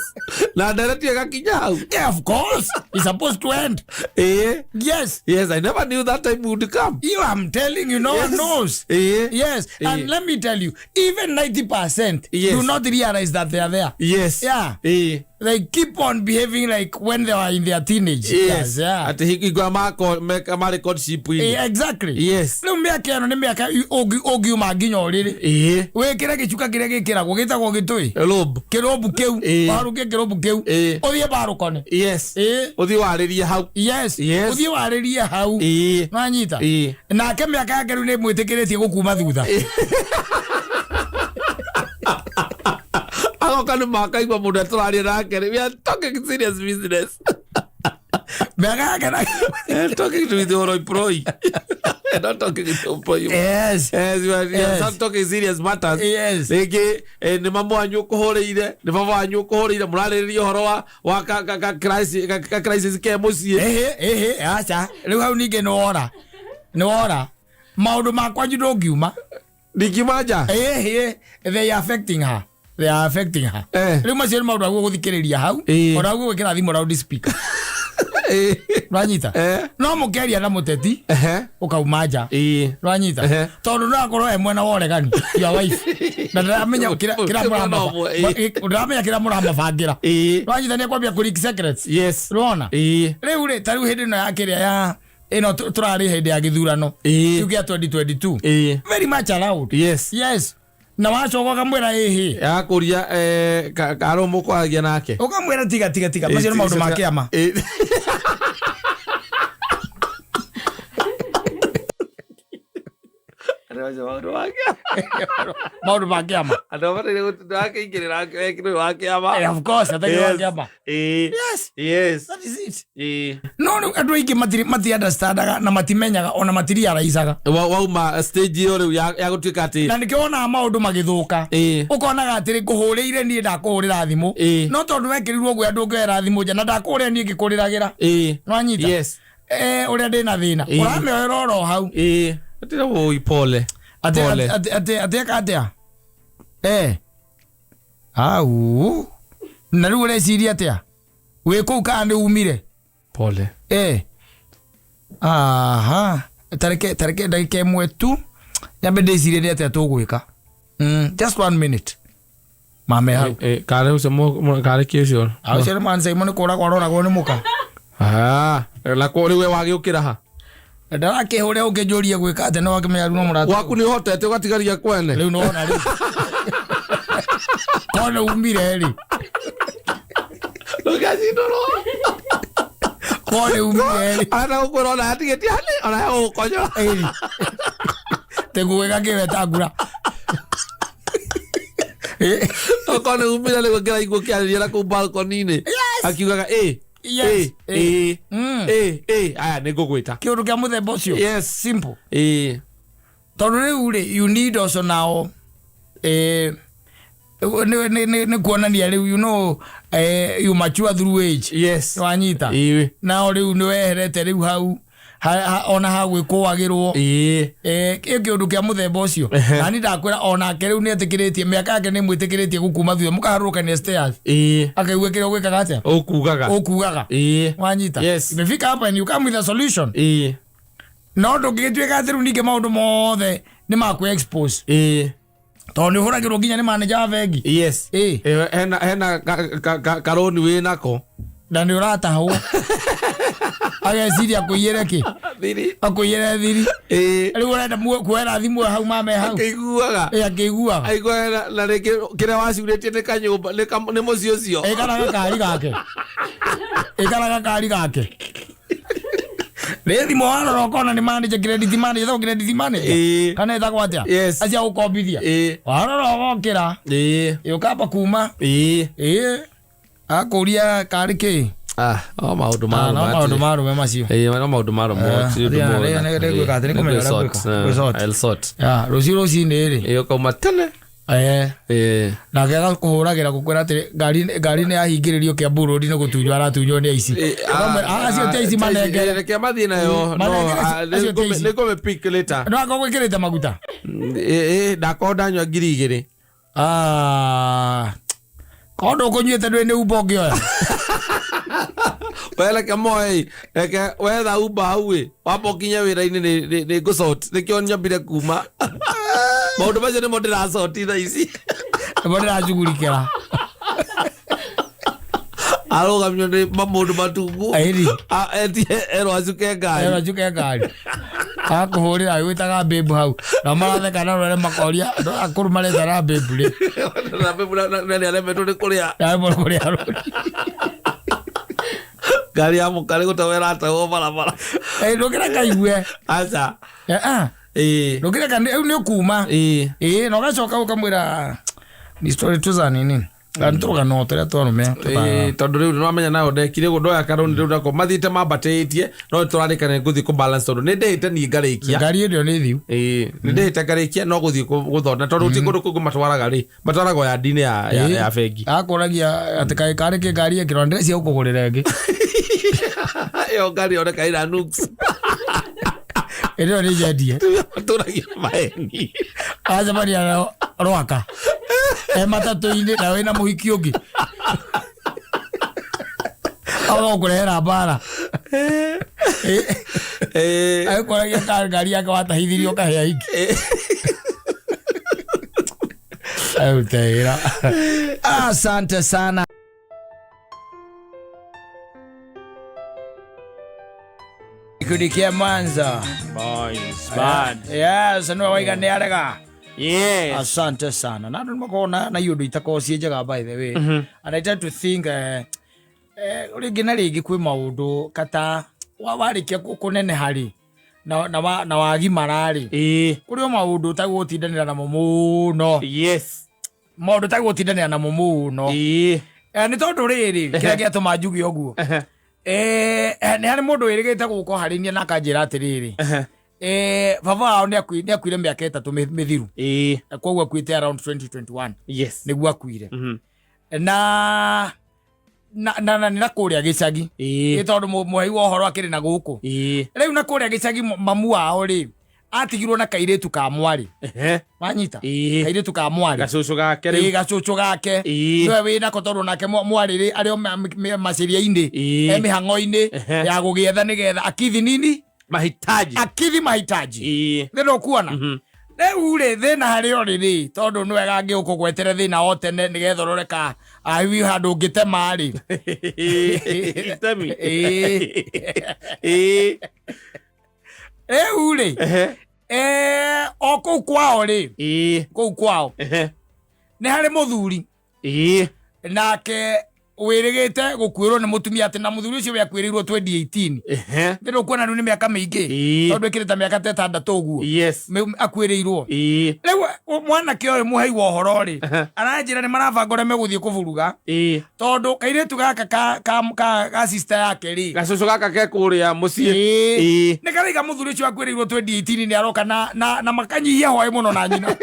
Na ndereti ĩgakinya hau. Yeah, of course. It's supposed to end. Ĩĩ. Yes. Yes, I never knew that time would come. You, I'm telling you, no one Yes. knows. Ĩĩ. Yes. And Ĩĩ. let me tell you, even 90% Yes. do not realize that they are there. Yes. Yeah. Ĩĩ. They keep on behaving like when they were in their teenage Yes. years. Yeah. Atĩ hingo ĩrĩa marĩ courtship-inĩ. Ĩĩ, exactly. Yes. Rĩu mĩaka ĩno nĩ mĩaka ũngiuma nginya ũrĩrĩ. Ĩĩ. Wĩkĩre gĩcuka kĩrĩa gĩkĩragwo, gĩtagwo gĩtũĩ. Robe. Kĩrũmbu kĩu. Ĩĩ. Warũkie kĩrũmbu kĩu. Ĩĩ. Ũthiĩ barũkone. Yes. Ĩĩ. Ũthiĩ warĩrie hau. Yes. Yes. Ũthiĩ warĩrie hau. Ĩĩ. Nwanyita? Ĩĩ. Nake mĩaka yake rĩu nĩ ĩmwĩtĩkĩrĩtie gũkuma thutha. Agoka nĩ makaigua mũndũ atũraria nake rĩ. We are talking serious business. Mĩaka yake na- We are talking to the oroi proi. Not talking to proi. Yes. Yes, we are Yes. not talking serious matters. Yes. Rĩngĩ, nĩ mamu wanyu ũkũhũrĩire, nĩ baba wanyu ũkũhũrĩire, mũrarĩrĩria ũhoro wa ka crisis ke mũciĩ. Ĩhĩ, ĩhĩ, aca. Rĩu hau ningĩ nĩ wora. Nĩ wora. Maũndũ makwa nju ndũngiuma. Ndingiuma nja? Ĩhĩ, they are affecting her. They are affecting her. Rĩu macio nĩ maũndũ aguo gũthikĩrĩria hau. Ona aguo gwĩkĩra thimũ round speaker. Rwanyita? No mũkĩaria na mũteti, ũkauma nja. Rwanyita? Tondũ no akorwo e mwena wa ũregani, your wife. Na ndaramenya kĩrĩa Mwena ũmwe, ĩĩ. ndaramenya kĩrĩa mũramabangĩra. Rwanyita nĩ ekwambia kũ leak secrets. Rwona? Rĩu rĩ, ta rĩu hĩndĩ ĩno ya kĩrĩa ya ĩno tũrarĩ hĩndĩ ya gĩthurano. Kĩu kĩa 2022. Very much allowed. Yes. Yes. Na wacoka ũkamwĩra ĩhĩ. Yakũria, karũ mũkwaragia nake. Ũkamwĩra tiga, tiga, tiga. Macio nĩ maũndũ ma kĩama. Arĩa Macio maũndũ ma kĩama. Maũndũ ma kĩama. Andũ abataire gũtinda akĩingĩrĩra wekĩrĩ wa kĩama. Eh, of course atarĩ wa Yes. kĩama. Ĩĩ. Yes. Yes. That is it. Ĩĩ. No rĩu andũ aingĩ mati understandaga na matimenyaga ona matiriaraicaga. Wauma stage ĩyo rĩu ya gũtuĩka atĩ Na nĩkĩo wonaga maũndũ magĩthũka. Ĩĩ. Ũkonaga atĩrĩ ngũhũrĩire niĩ ndakũhũrĩra thimũ. Ĩĩ. No tondũ wekĩrirwo guoya ndũngĩoera thimũ nja na ndakũhũrĩra niĩ ngĩkũrĩragĩra. Ĩĩ. Nĩwanyita? Yes. Eh, ũrĩa ndĩna thĩna. Ĩĩ. Ũramĩoera oro hau. Ĩĩ. Atĩrĩ wũi pole. Atĩ Pole. atĩ eka atĩa? Eh. Au. Na rĩu ũreciria atĩa? Wĩ kũu kana nĩ umire? Pole. Eh. Aha. Tareke ndagĩka ĩmwe tu nyambe ndĩcirie nĩ atĩa tũgwĩka. Just one minute. Mame hau. Ĩĩ, karĩ ũcio karĩ kĩ ũcio? Ũcio nĩ man Simon kũragwo aroragwo nĩ mũka. Ah, na kwa rĩu we wagĩũkĩra ha? Ndarakĩhũre ũkĩnjũria gwĩka atĩa no wakĩmenya rĩu no mũrata. Gwaku nĩ ũhotete ũgatigaria kwene. Rĩu nĩwona rĩu. Korwo nĩ umire rĩ. Ndũgacindũrwo. Korwo nĩ umire rĩ. Ana gũkwĩra ona atigĩtie hanĩ, ona ya gũgũkonyora. Ĩri. Tĩgũgĩka kĩwetangura. Eh. Okorwo nĩ umire rĩu ngĩraigua ũkĩarĩria na kũu balcony-inĩ. Akiugaga ĩ, Yes. ĩ, ĩ, ĩ, ĩ, aya nĩ ngũgwĩta. Kĩũndũ kĩa mũthemba ũcio. Yes. Simple. Ĩ. Tondũ rĩu rĩ you need also now eh, nĩ kuonania rĩu you know you mature through age. Yes. Wanyita. Ĩ. Nao rĩu nĩ weherete rĩu hau ona ha gwĩkũagĩrwo. Ĩ. Ĩ kĩũndũ kĩa mũthemba ũcio. Na niĩ ndakwĩra onake rĩu nĩ etĩkĩrĩtie mĩaka yake nĩ ĩmwĩtĩkĩrĩtie gũkuma thutha mũkaharũrũkania stairs. Ĩ. Akaigua kĩrĩa ũgwĩkaga atĩa? Ũkugaga. Ũkugaga. Ĩ. Wanyita. Yes. Imefika hapa and you come with a solution. Ĩ. No ndũngĩgĩtuĩka atĩ rĩu ningĩ maũndũ mothe nĩ makũ expose. Ĩ. Tondũ nĩ ũhũragĩrwo nginya nĩ manager wa bengi. Yes. Ĩ. Ĩ, hena karoni wĩ nako. Na nĩ ũratahwo. Ageciria akũiyĩre kĩ? Thiri. Akũiyĩre thiri. Ĩ. Rĩu ũrenda kuoera thimũ hau mame hau. Akĩiguaga. Ĩ akĩiguaga. Aiguaga na rĩngĩ kĩrĩa wacurĩtie nĩ kanyũmba, nĩ mũciĩ ũcio. Ĩ kana gakari gake. Ĩ kana gakari gake. Rĩ thimũ warora ũkona nĩ manager, credit manager, ĩtagwo credit manager. Ĩ. Kana ĩtagwo atĩa? Yes. Acio a gũkombithia. Ĩ. Warora ũgokĩra. Ĩ. Ĩ ũkamba kuma. Ĩ. Ĩ. Akũria karĩ kĩ? Ah, no maũndũ ma Ah, no arũme maũndũ atĩ. ma arũme macio. Ĩ, no maũndũ ma arũme, Eh, ti ũndũ rĩrĩa- mũũru. rĩrĩa- rĩrĩa gwĩka atĩ nĩ kũmenya ũrĩa Nĩ gwĩka. Gwĩsort. I'll sort. Ya, rũciũ rũcinĩ rĩ. Ĩ, ũkauma tene. Eh. Ĩ. Nake agakũhũragĩra gũkwĩra atĩ ngari nĩ yahingĩrĩrio Kiambu Road nĩ gũtunywo aratunywo nĩ aici. Ĩ, Ũkamwĩra, ah, acio ti aici ah, manengere. reke mathiĩ nayo. No, Manengere ah, acio ti aici. nĩ ngũmĩ pick later. No akorwo gwĩkĩrĩte maguta. Ĩ, ĩ, ndakorwo ndanyua 2,000. Ah. Korwo ndũkũnyuĩte ndũĩ nĩ Uber ũngĩoya. We reke moe, reke wetha Uber hau ĩ, wamba ũkinye wĩra-inĩ nĩ ngũsort. Nĩkĩo nyambire kuma. Maũndũ macio nĩmo ndĩrasort thaa ici. Nĩmo ndĩracugurikĩra. Arũgamio nĩ mamũndũ matungu. Ĩri. Ah, etie erwo acuke ngari. Erwo acuke ngari. Akũhũrĩra agĩgwĩtaga babe hau. Na maratheka na rũrĩa makoria andũ akũrũ maretana babe rĩ. Na babe na nĩ aremetwo nĩ kũrĩa. Aremwo nĩ kũrĩa rũri. Ngari ya mũka nĩ gũtahwo ĩratahwo barabara. Ĩ, ndũngĩreka aigue. Aca. Eh, ah. Ĩ. Ndũngĩreka rĩu nĩ ũkuma. Ĩ. Ĩ, na ũgacoka ũkamwĩra ni story tu za nini. Na nĩ tũrũgano tũrĩa twarũme. Ĩ, tondũ rĩu nĩwamenya nayo ndekire ũguo ndoya karũni rĩu nako mathiĩte mambatĩtie no nĩtũrarĩkanĩra ngũthiĩ kũ balance tondũ nĩndĩhĩte niĩ ngarĩkia. Ngari ĩyo nĩ thiu. Ĩ, nĩndĩhĩte ngarĩkia no gũthiĩ gũthonda tondũ ti kũndũ kũngĩ matwaraga rĩ matwaraga o yandi-inĩ ya bengi. Akũragia atĩ kaĩ karĩ kĩ ngari ĩkĩrwo ndĩreciria gũkũgũrĩra ĩngĩ. Ĩyo ngari yoneka ĩna nuks. Ĩyo nĩ njendie. Matũragia maheni. Acemania na Rwaka. E matatũ-inĩ na wĩna mũhiki ũngĩ. Agagũkũrehera mbara. Ĩ. Agĩkũragia ka ngari yake watahithirio ũkahĩa ingĩ. Arute wĩra. Asante sana. Gĩkundi kĩa Mwanza. Boys band. Yes, nĩwe waiga nĩ arega. Yes. Asante sana. Na andũ nĩmakoragwo na iũndũ itakoragwo ciĩ njega by the way. And I tend to think rĩngĩ na rĩngĩ kwĩ maũndũ kata warĩkia kũneneha rĩ, na, na, wa, na wagimara rĩ, kũrĩ o maũndũ ũtagũtindanĩra namo mũno. Maũndũ ũtagũtindanĩra namo mũno. Nĩ tondũ rĩrĩ, kĩrĩa gĩatũma njuge ũguo, nĩ harĩ mũndũ wĩrĩgĩte gũka harĩ niĩ na akanjĩra atĩrĩrĩ, baba wao nĩ akuire mĩaka 3 mĩthiru. Koguo akuĩte around 2021. Nĩguo akuire. Na na na na nĩ na kũrĩa gĩcagi. Nĩ tondũ mũhei wa ũhoro akĩrĩ na gũkũ. Rĩu na kũrĩa gĩcagi mamu wao rĩ, atigirwo na kairĩtu ka mwarĩ. Wanyita? Kairĩtu ka mwarĩ. Gacũcũ gake rĩu. Gacũcũ gake. Nĩwe wĩnako tondũ nake mwarĩ rĩ, arĩ o maciria-inĩ. E mĩhang'o-inĩ ya gũgĩetha nĩgetha akithi nini? Mahitaji. Akithi mahitaji. Nĩ ndũkuona? Rĩu rĩ, thĩna harĩ o rĩrĩ, tondũ nĩ wega ngĩũkũgwetere thĩna o tene nĩgetha ũrore ka ahiwi handũ ũngĩtema rĩ. Itemi. Rĩu rĩ, o kũu kwao rĩ, kũu kwao, nĩ harĩ mũthuri. Nake wĩrĩgĩte gũkuĩrwo nĩ mũtumia atĩ na mũthuri ũcio we akuĩrĩirwo 2018. Nĩ ndũkuona rĩu nĩ mĩaka mĩingĩ. Tondũ ĩkĩrĩ ta mĩaka ta 6 ũguo. Akuĩrĩirwo. Rĩu mwanake ũyũ mũhei wa ũhoro rĩ, aranjĩra nĩ marabanga ũrĩa megũthiĩ kũburuga. Tondũ kairĩtu gaka ka sister yake rĩ. Gacũcũ gaka ke kũrĩa mũciĩ. Nĩ karaiga mũthuri ũcio akuĩrĩirwo 2018 nĩ aroka na makanyihia hwaĩ mũno na nyina.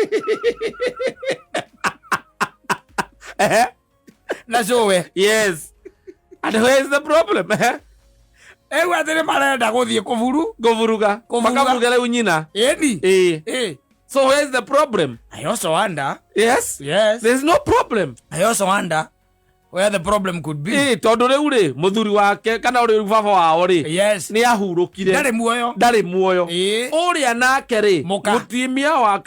Na cũwe. Yes. And where is the problem? Rĩu atĩ nĩ marenda gũthiĩ kũburu. Kũburuga. Kũburuga. Makaburuga rĩu nyina. Ĩni. So where is the problem? I also wonder. Yes. Yes. There is no problem. I also wonder where the problem could be. Tondũ rĩu rĩ, mũthuri wake kana ũrĩa baba wao rĩ, Yes. nĩ ahurũkire. Ndarĩ muoyo. Ndarĩ muoyo. Ũrĩa nake rĩ, Mũka.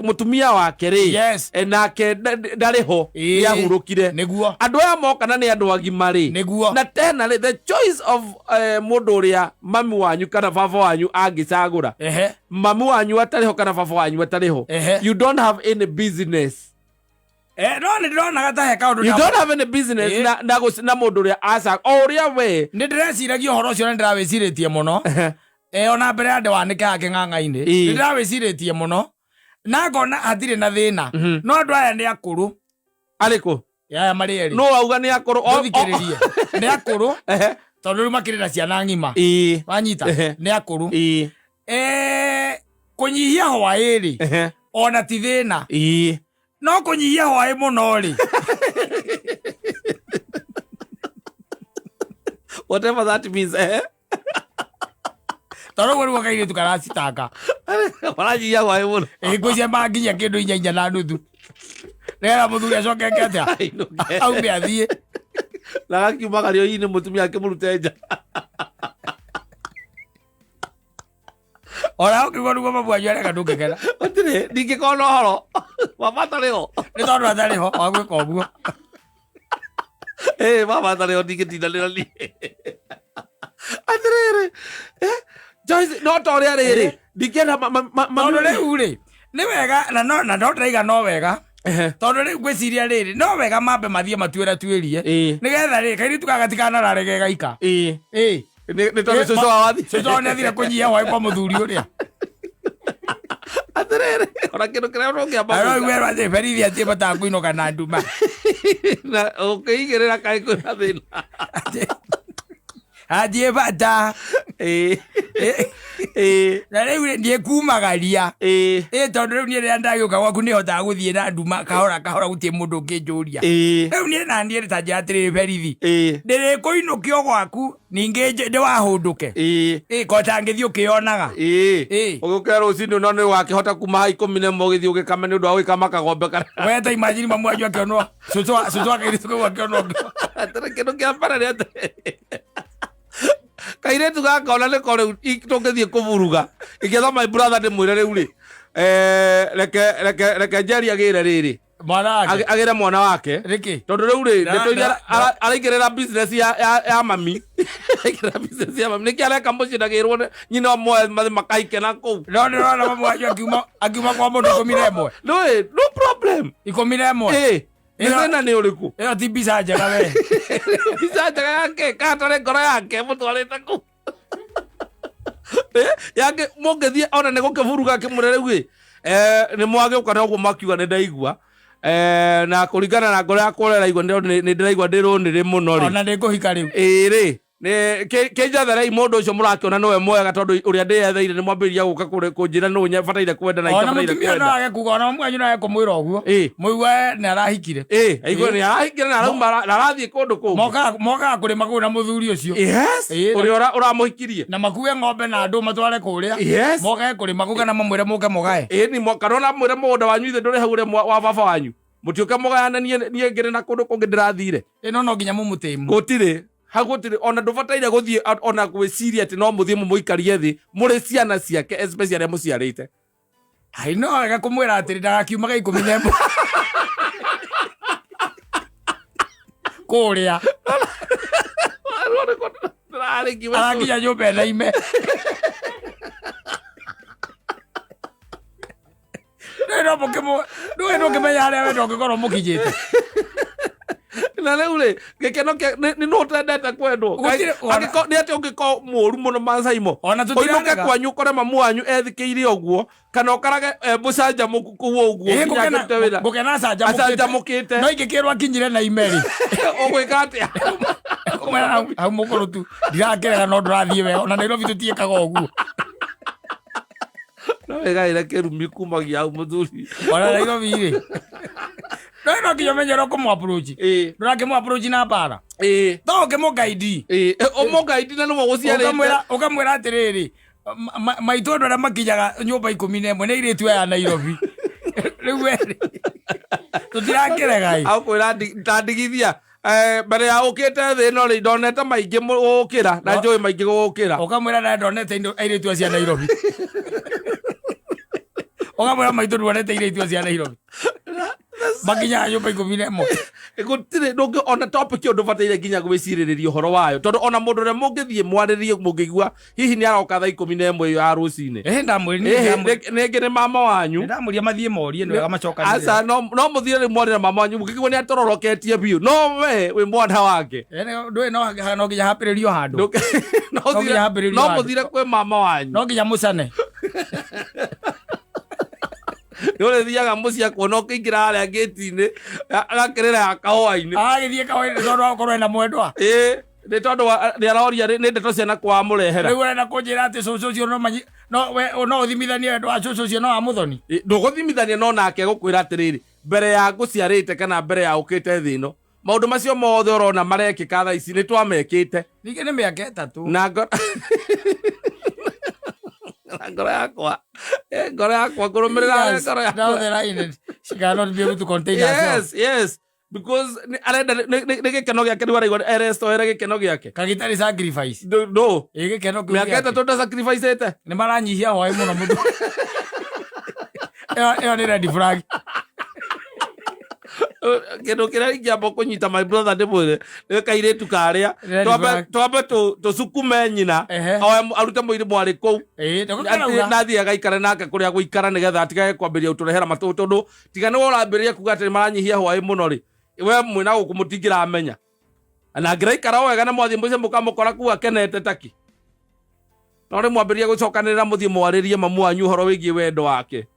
mũtumia wake rĩ, Yes. nake ndarĩ ho. Nĩ ahurũkire. Nĩguo. Andũ aya moka na nĩ andũ agima rĩ. Nĩguo. Na tena rĩ, the choice of mũndũ ũrĩa mami wanyu kana baba wanyu angĩcagũra. Mami wanyu atarĩ ho kana baba wanyu atarĩ ho. You don't have any business. No nĩ ndĩronaga ta he kaũndũ You don't have any business na mũndũ ũrĩa aca, o ũrĩa we. Nĩ ndĩreciragia ũhoro ũcio na nĩ ndĩrawĩcirĩtie mũno. Ona mbere ya ndĩwanĩke yake ng'ang'a-inĩ. Nĩ ndĩrawĩcirĩtie mũno. Na ngona hatirĩ na thĩna. No andũ aya nĩ akũrũ. Arĩkũ? Aya marĩ erĩ. No auga nĩ akũrũ. Ndũthikĩrĩrie. Nĩ akũrũ. Tondũ rĩu makĩrĩ na ciana ng'ima. Wanyita? Nĩ akũrũ. Kũnyihia hwaĩ rĩ, ona ti thĩna. No kũnyihia hwaĩ mũno rĩ. Whatever that means, Tondũ ũguo nĩguo kairĩtu karacitanga. Maranyihia hwaĩ mũno. Ngwĩciria manginya kĩndũ inya inya na nuthu. Nĩgetha mũthuri acoke eke atĩa? Ainũke. Aume athiĩ. Na agakiuma karĩo-inĩ mũtumia akĩmũrute nja. Ona ũkiuga nĩguo mamu wanyu areka ndũngĩkena. Gũtirĩ, ndingĩkorwo na ũhoro. Baba atarĩ ho. Nĩ tondũ atarĩ ho, wa gwĩka ũguo. Baba atarĩ ho, ndingĩtindanĩra niĩ. Atĩrĩrĩ, Joyce, no ta ũrĩa rĩrĩ, ndingĩenda ma- Tondũ rĩu rĩ, nĩ wega, na no, na no ndĩraiga no wega. Tondũ rĩu ngwĩciria rĩrĩ, no wega mambe mathiĩ matuĩre tuĩrie. Nĩgetha rĩ, kairĩtu gaka gatikanarare ge gaika. Nĩ tondũ cũcũ wao athire. Cũcũ wao nĩathire kũnyihia hwaĩ kwa mũthuri ũrĩa. Atĩrĩrĩ, ona kĩndũ kĩrĩa ũngĩamba Aro gwĩka. iwe rwa berithi atĩ bataga kũinũka na nduma. Na ũkĩigĩrĩra kaĩ kwĩna thĩna. Athiĩ bata. Na rĩu rĩ, niĩ kumagaria. Tondũ rĩu niĩ rĩrĩa ndagĩũka gwaku nĩhotaga gũthiĩ na nduma kahora kahora gũtirĩ mũndũ ũngĩnjũria. Rĩu niĩ na niĩ ta njĩra atĩrĩrĩ berithi. Ndĩrĩkũinũkio gwaku ningĩ ndĩwahũndũke. Ko tangĩthiĩ ũkĩonaga. Ũgĩũkĩra rũcinĩ no nĩ wakĩhota kuma ha 11 ũgĩthiĩ ũgĩkame nĩ ũndũ wa gũgĩkama kagombe kana. We ta imagine mamu wanyu akĩonwo. Cũcũ wa kairĩtu kau akĩonwo. Atĩrĩ kĩndũ kĩa mbere nĩ atĩ kairĩtu gaka ona nĩko rĩu tũngĩthiĩ kũburuga. Ingĩetha my brother ndĩmwĩre rĩu rĩ, reke Njeri agĩre rĩrĩ. Mwana wake. Agĩre mwana wake. Rĩkĩ? Tondũ rĩu rĩ, ndeto iria araingĩrĩra business ya mami. Araingĩrĩra business ya mami. Nĩkĩ areka mũciĩ ndagĩrwo nĩ nyina ũmwe mathiĩ makaike na kũu? No ndĩrona mamu wanyu akiuma kwa mũndũ 11. Ndũĩ, no problem. 11. Nĩ thĩna nĩ ũrĩkũ? Ĩyo ti mbica njega we. Mbica njega yake, kana tare ngoro yake, mũtwarĩte kũu. Yangĩ mũngĩthiĩ ona nĩ gũkĩburuga kĩmwĩre rĩu ĩ, nĩ mwagĩũka na ũguo mwakiuga nĩ ndaigua. Na kũringana na ngoro yakwa ũrĩa ĩraigua nĩ ndĩraigua ndĩ rũnĩrĩ mũno rĩ. Ona nĩ ngũhika rĩu. Ĩĩ rĩ, kĩnjetherei mũndũ ũcio mũrakĩona nĩwe mwega tondũ ũrĩa ndĩyetheire nĩ mwambĩrĩria gũka kũnjĩra nũ bataire kwenda na Ona itabataire mũtumia no kwenda. age kuga, ona mwanyu no age kũmwĩra ũguo. Ĩĩ. Mũigue nĩ arahikire. Ĩĩ, aigue nĩ arahikire na arauma na arathiĩ kũndũ kũngĩ. Mokaga kũrĩma kũu na mũthuri ũcio. Yes. Ĩĩ. Ũrĩa ũramũhikirie. Na makue ng'ombe na andũ matware kũrĩa. Yes. Mokage kũrĩma kũu kana mamwĩre mũke mũgae. Ĩĩ ni kana ona mwĩre mũgũnda wanyu ithe ndũrĩ hau ũrĩa wa baba wanyu. Mũtiũke mũgayane niĩ ngĩrĩ na kũndũ kũngĩ ndĩrathire. Ĩno no nginya mũmũtĩmu. Gũtirĩ. Hau gũtirĩ ona ndũbataire gũthiĩ ona gwĩciria atĩ no mũthiĩ mũmũikarie thĩ mũrĩ ciana ciake especially arĩa mũciarĩte. Ai no wega kũmwĩra atĩrĩ ndagakiumaga 11 kũrĩa. Arakinya nyũmba ĩna ime. Ndũĩ no ndũĩ ndũngĩmenya harĩa wendo ũngĩkorwo mũkinyĩte. Na rĩu rĩ, gĩkeno kĩa nĩ nũ ũtendete kwendwo? Gũtirĩ- Angĩkorwo nĩ atĩ ũngĩkorwo mũũru mũno Mansaimo, Ona ũinũke tũtirarega. kwanyu ũkore mamu wanyu ethikĩire ũguo, kana ũkarage mũcanjamũku kũu ũguo Ĩ, nginya ngũkena akĩrute wĩra. ngũkena acanjamũkĩte. Acanjamũkĩte. No ingĩkĩrwo akinyire na ime rĩ. Ũgwĩka atĩa? Kũmwĩra hau mũkũrũ tu ndirakerera no ndũrathiĩ wega ona Nairobi tũtiĩkaga ũguo. No wĩgaĩre kĩrumi kumagia hau mũthuri. Ona Nairobi rĩ. No no nginya ũmenye ũrĩa ũkũmũ approach. Ĩĩ. Ndũrakĩmũ approach na mbara. Ĩĩ. To ũkĩmũ guide. Ĩĩ, ũmũgaidi na nĩwe ũgũciarĩte. Ũkamwĩra atĩrĩrĩ, maitũ andũ arĩa makinyaga nyũmba 11 nĩ airĩtu aya a Nairobi. Rĩu we rĩ, tũtirakĩrega ĩ. Akwĩra ta ndigithia. Mbere ya ũkĩte thĩ ĩno rĩ, ndonete maingĩ gũgũkĩra, na njũĩ maingĩ gũgũkĩra. Ũkamwĩra na ndonete airĩtu acio a Nairobi. Ũkamwĩra maitũ ndonete airĩtu acio a Nairobi. Makinyaga nyũmba 11. Gũtirĩ ndũngĩ ona topic ĩyo ndũbataire nginya gwĩcirĩrĩria ũhoro wayo, tondũ ona mũndũ ũrĩa mũngĩthiĩ mwarĩrie mũngĩigua hihi nĩ aroka thaa 11 ĩyo ya rũcinĩ. Ĩhĩ, ndamwĩrire, Ĩhĩ, ndamwĩrire. nĩngĩ nĩ mama wanyu. Ndamwĩrire mathiĩ morie, nĩ wega macokanĩrĩre. Aca, no mũthiĩ rĩu mwarĩre mama wanyu, mũkĩigua nĩ atororoketie biũ, no we wĩ mwana wake. Ndũĩ no nginya hambĩrĩrio handũ. No nginya hambĩrĩrio No handũ. mũthire kwĩ mama wanyu. No nginya mũcane. Nĩ ũrĩthiaga mũciĩ akuona ũkĩingĩra harĩa ngĩti-inĩ, agakĩrĩra ya kahũa-inĩ. Agagĩthiĩ kahũa-inĩ tondũ akorwo ena mwendwa. Ĩĩ, nĩ tondũ nĩ aroria nĩ ndeto ciana kwa amũrehera. Rĩu ũrenda kũnjĩra atĩ cũcũ ũcio no manyi-, no we, no ũthimithanie wendo wa cũcũ ũcio no wa mũthoni? Ĩ, ndũgũthimithania no nake egũkwĩra atĩrĩrĩ, mbere ya ngũciarĩte kana mbere ya ũkĩte thĩ ĩno, maũndũ macio mothe ũrona marekĩka thaa ici nĩ twamekĩte. Ningĩ nĩ mĩaka 3. Na ngoro yakwa, ngoro yakwa, ngũrũmĩrĩra Yes, ngoro yakwa. now the line, she cannot be able to contain herself. Yes, yes. Because nĩ arenda nĩ gĩkeno gĩake rĩu araigua erestoere gĩkeno gĩake. Kagitari sacrifice. No. Ĩ, gĩkeno kĩu Mĩaka gĩake. 3 nda sacrifice-ĩte. Nĩ maranyihia hwaĩ mũno mũndũ. Ĩyo nĩ red flag. Kĩndũ kĩrĩa ingĩamba kũnyita my brother ndĩmwĩre, nĩ kairĩtu karĩa, Red flag. twambe tũcukume nyina, Ehe. oe arute mũirĩ mwarĩ kũu. Ĩĩ, ndũgũkĩra Athiĩ uga. na athiĩ agaikare nake kũrĩa gũikara nĩgetha atigage kwambĩrĩria gũtũrehera matũ, tondũ tiga nĩwe ũrambĩrĩria kuga atĩ nĩmaranyihia hwaĩ mũno rĩ, we mwĩna gũkũ mũtingĩramenya. Na angĩraikara o wega na mwathiĩ mũciĩ mũkamũkora kũu akenete taki. No rĩ mwambĩrĩria gũcokanĩrĩra mũthiĩ mwarĩrie mamu wanyu ũhoro wĩgiĩ wendo wake.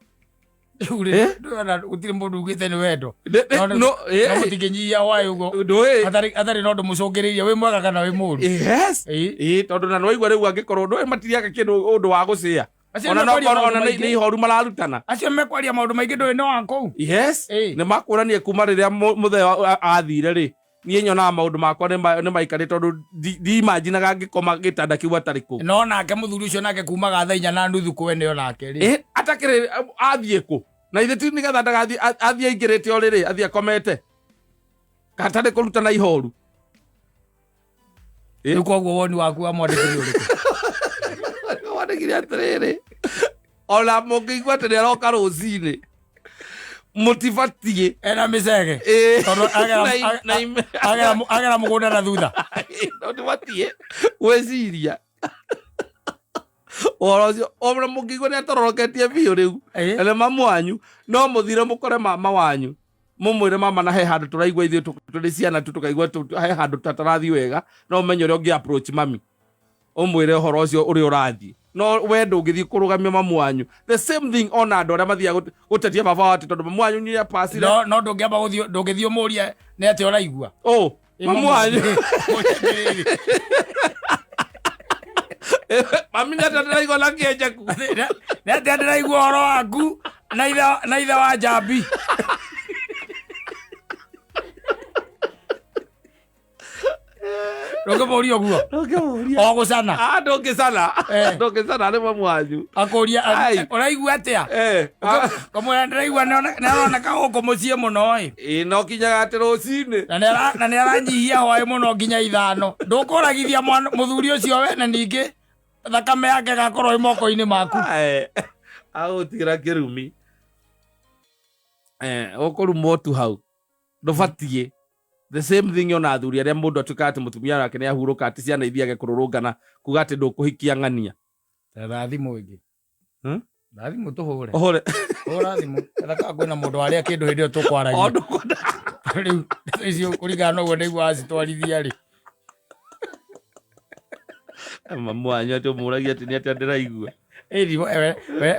Rĩu rĩ, Eh? ndũrona gũtirĩ mũndũ ugĩte nĩ wendo. Nĩ- No no, no mũtingĩnyihia hwaĩ ũguo. Ndũĩ. Hatarĩ na ũndũ mũcũngĩrĩirie, wĩ mwega kana wĩ mũũru. Yes. Ĩĩ. Ĩĩ, tondũ na nĩwaigua rĩu angĩkorwo ndũĩ matiriaga kĩndũ ũndũ wa gũcĩa. Acio Ona no mekwaria korwo maũndũ ona maingĩ. nĩ ihoru mararutana. Acio mekwaria maũndũ maingĩ ndũĩ nĩ wa kũu. Yes. Ĩĩ. Nĩ makũranie kuma rĩrĩa mũthee athire rĩ. Niĩ nyonaga maũndũ makwa nĩ maikarĩte tondũ ndiimaginaga ngĩkoma gĩtanda kĩu atarĩ kũu. No nake mũthuri ũcio nake kumaga thaa inya na nuthu kwene onake rĩ. Atakĩrĩ, athiĩ kũ? Na ithe ti nĩgetha ndagathiĩ, athiĩ aingĩrĩte o rĩrĩ, athiĩ akomete. Katarĩ kũrutana ihoru. Rĩu koguo woni waku wa mwandĩki nĩ ũrĩkũ? Mwandĩkire atĩrĩrĩ, ona mũngĩigua atĩ nĩ aroka rũcinĩ, mũtibatiĩ. Ena mĩcege. Ĩĩ. Tondũ Na ime- agera mũgũnda na thutha. Mũtibatiĩ gwĩciria ũhoro ũcio. Ona mũngĩigua nĩ atororoketie biũ rĩu. Ĩĩ. Na nĩ mamu wanyu, no mũthire mũkore mama wanyu. Mũmwĩre mama na he handũ tũraigua ithuĩ tũrĩ ciana tu tũkaigua he handũ tatarathiĩ wega, no ũmenye ũrĩa ũngĩ approach mami. Ũmwĩre ũhoro ũcio ũrĩa ũrathiĩ. No we ndũngĩthiĩ kũrũgamia mamu wanyu. The same thing ona andũ arĩa mathiaga gũtetia baba wao atĩ tondũ mamu wanyu nĩ apacire. No ndũngĩamba gũthiĩ, ndũngĩthiĩ ũmũrie nĩ atĩa ũraigua. Oh, mamu wanyu. Mami nĩ atĩa ndĩraigua na kĩenjeku. Nĩ atĩa ndĩraigua ũhoro waku na ithe wa njambi. Ndũngĩmũria ũguo. Ndũngĩmũria. O gũcana. Ah, ndũngĩcana. Eh. Ndũngĩcana nĩ mamu wanyu. Akũria Ai. ũraigua atĩa? Eh. Ah. Kamwĩra ndĩraigua nĩ aroneka gũkũ mũciĩ mũno ĩ. Ĩ no kinyaga atĩ rũcinĩ. Na nĩ aranyihia hwaĩ mũno nginya 5. Ndũkũragithia mũthuri ũcio we na ningĩ thakame yake ĩgakorwo ĩ moko-inĩ maku. Ai. Agũtigĩra kĩrumi. Eh, ũkũrumwo tu hau. Ndũbatiĩ. The same thing ona athuri arĩa mũndũ atuĩkaga atĩ mũtumia wake nĩ ahurũka atĩ ciana ithiage kũrũrũngana kuga atĩ ndũkũhikia ng'ania. Etha thimũ ĩngĩ. Hmm? Tha thimũ tũhũre. Ũhũre. Hũra thimũ. Etha kana kwĩna mũndũ warĩa kĩndũ hĩndĩ ĩyo tũkwaragia. O ndũkwenda. Rĩu icio kũringana na ũguo ndaigua wacitwarithia rĩ. Mamu wanyu atĩ ũmũragia atĩ nĩ atĩa ndĩraigua. Ĩ thimũ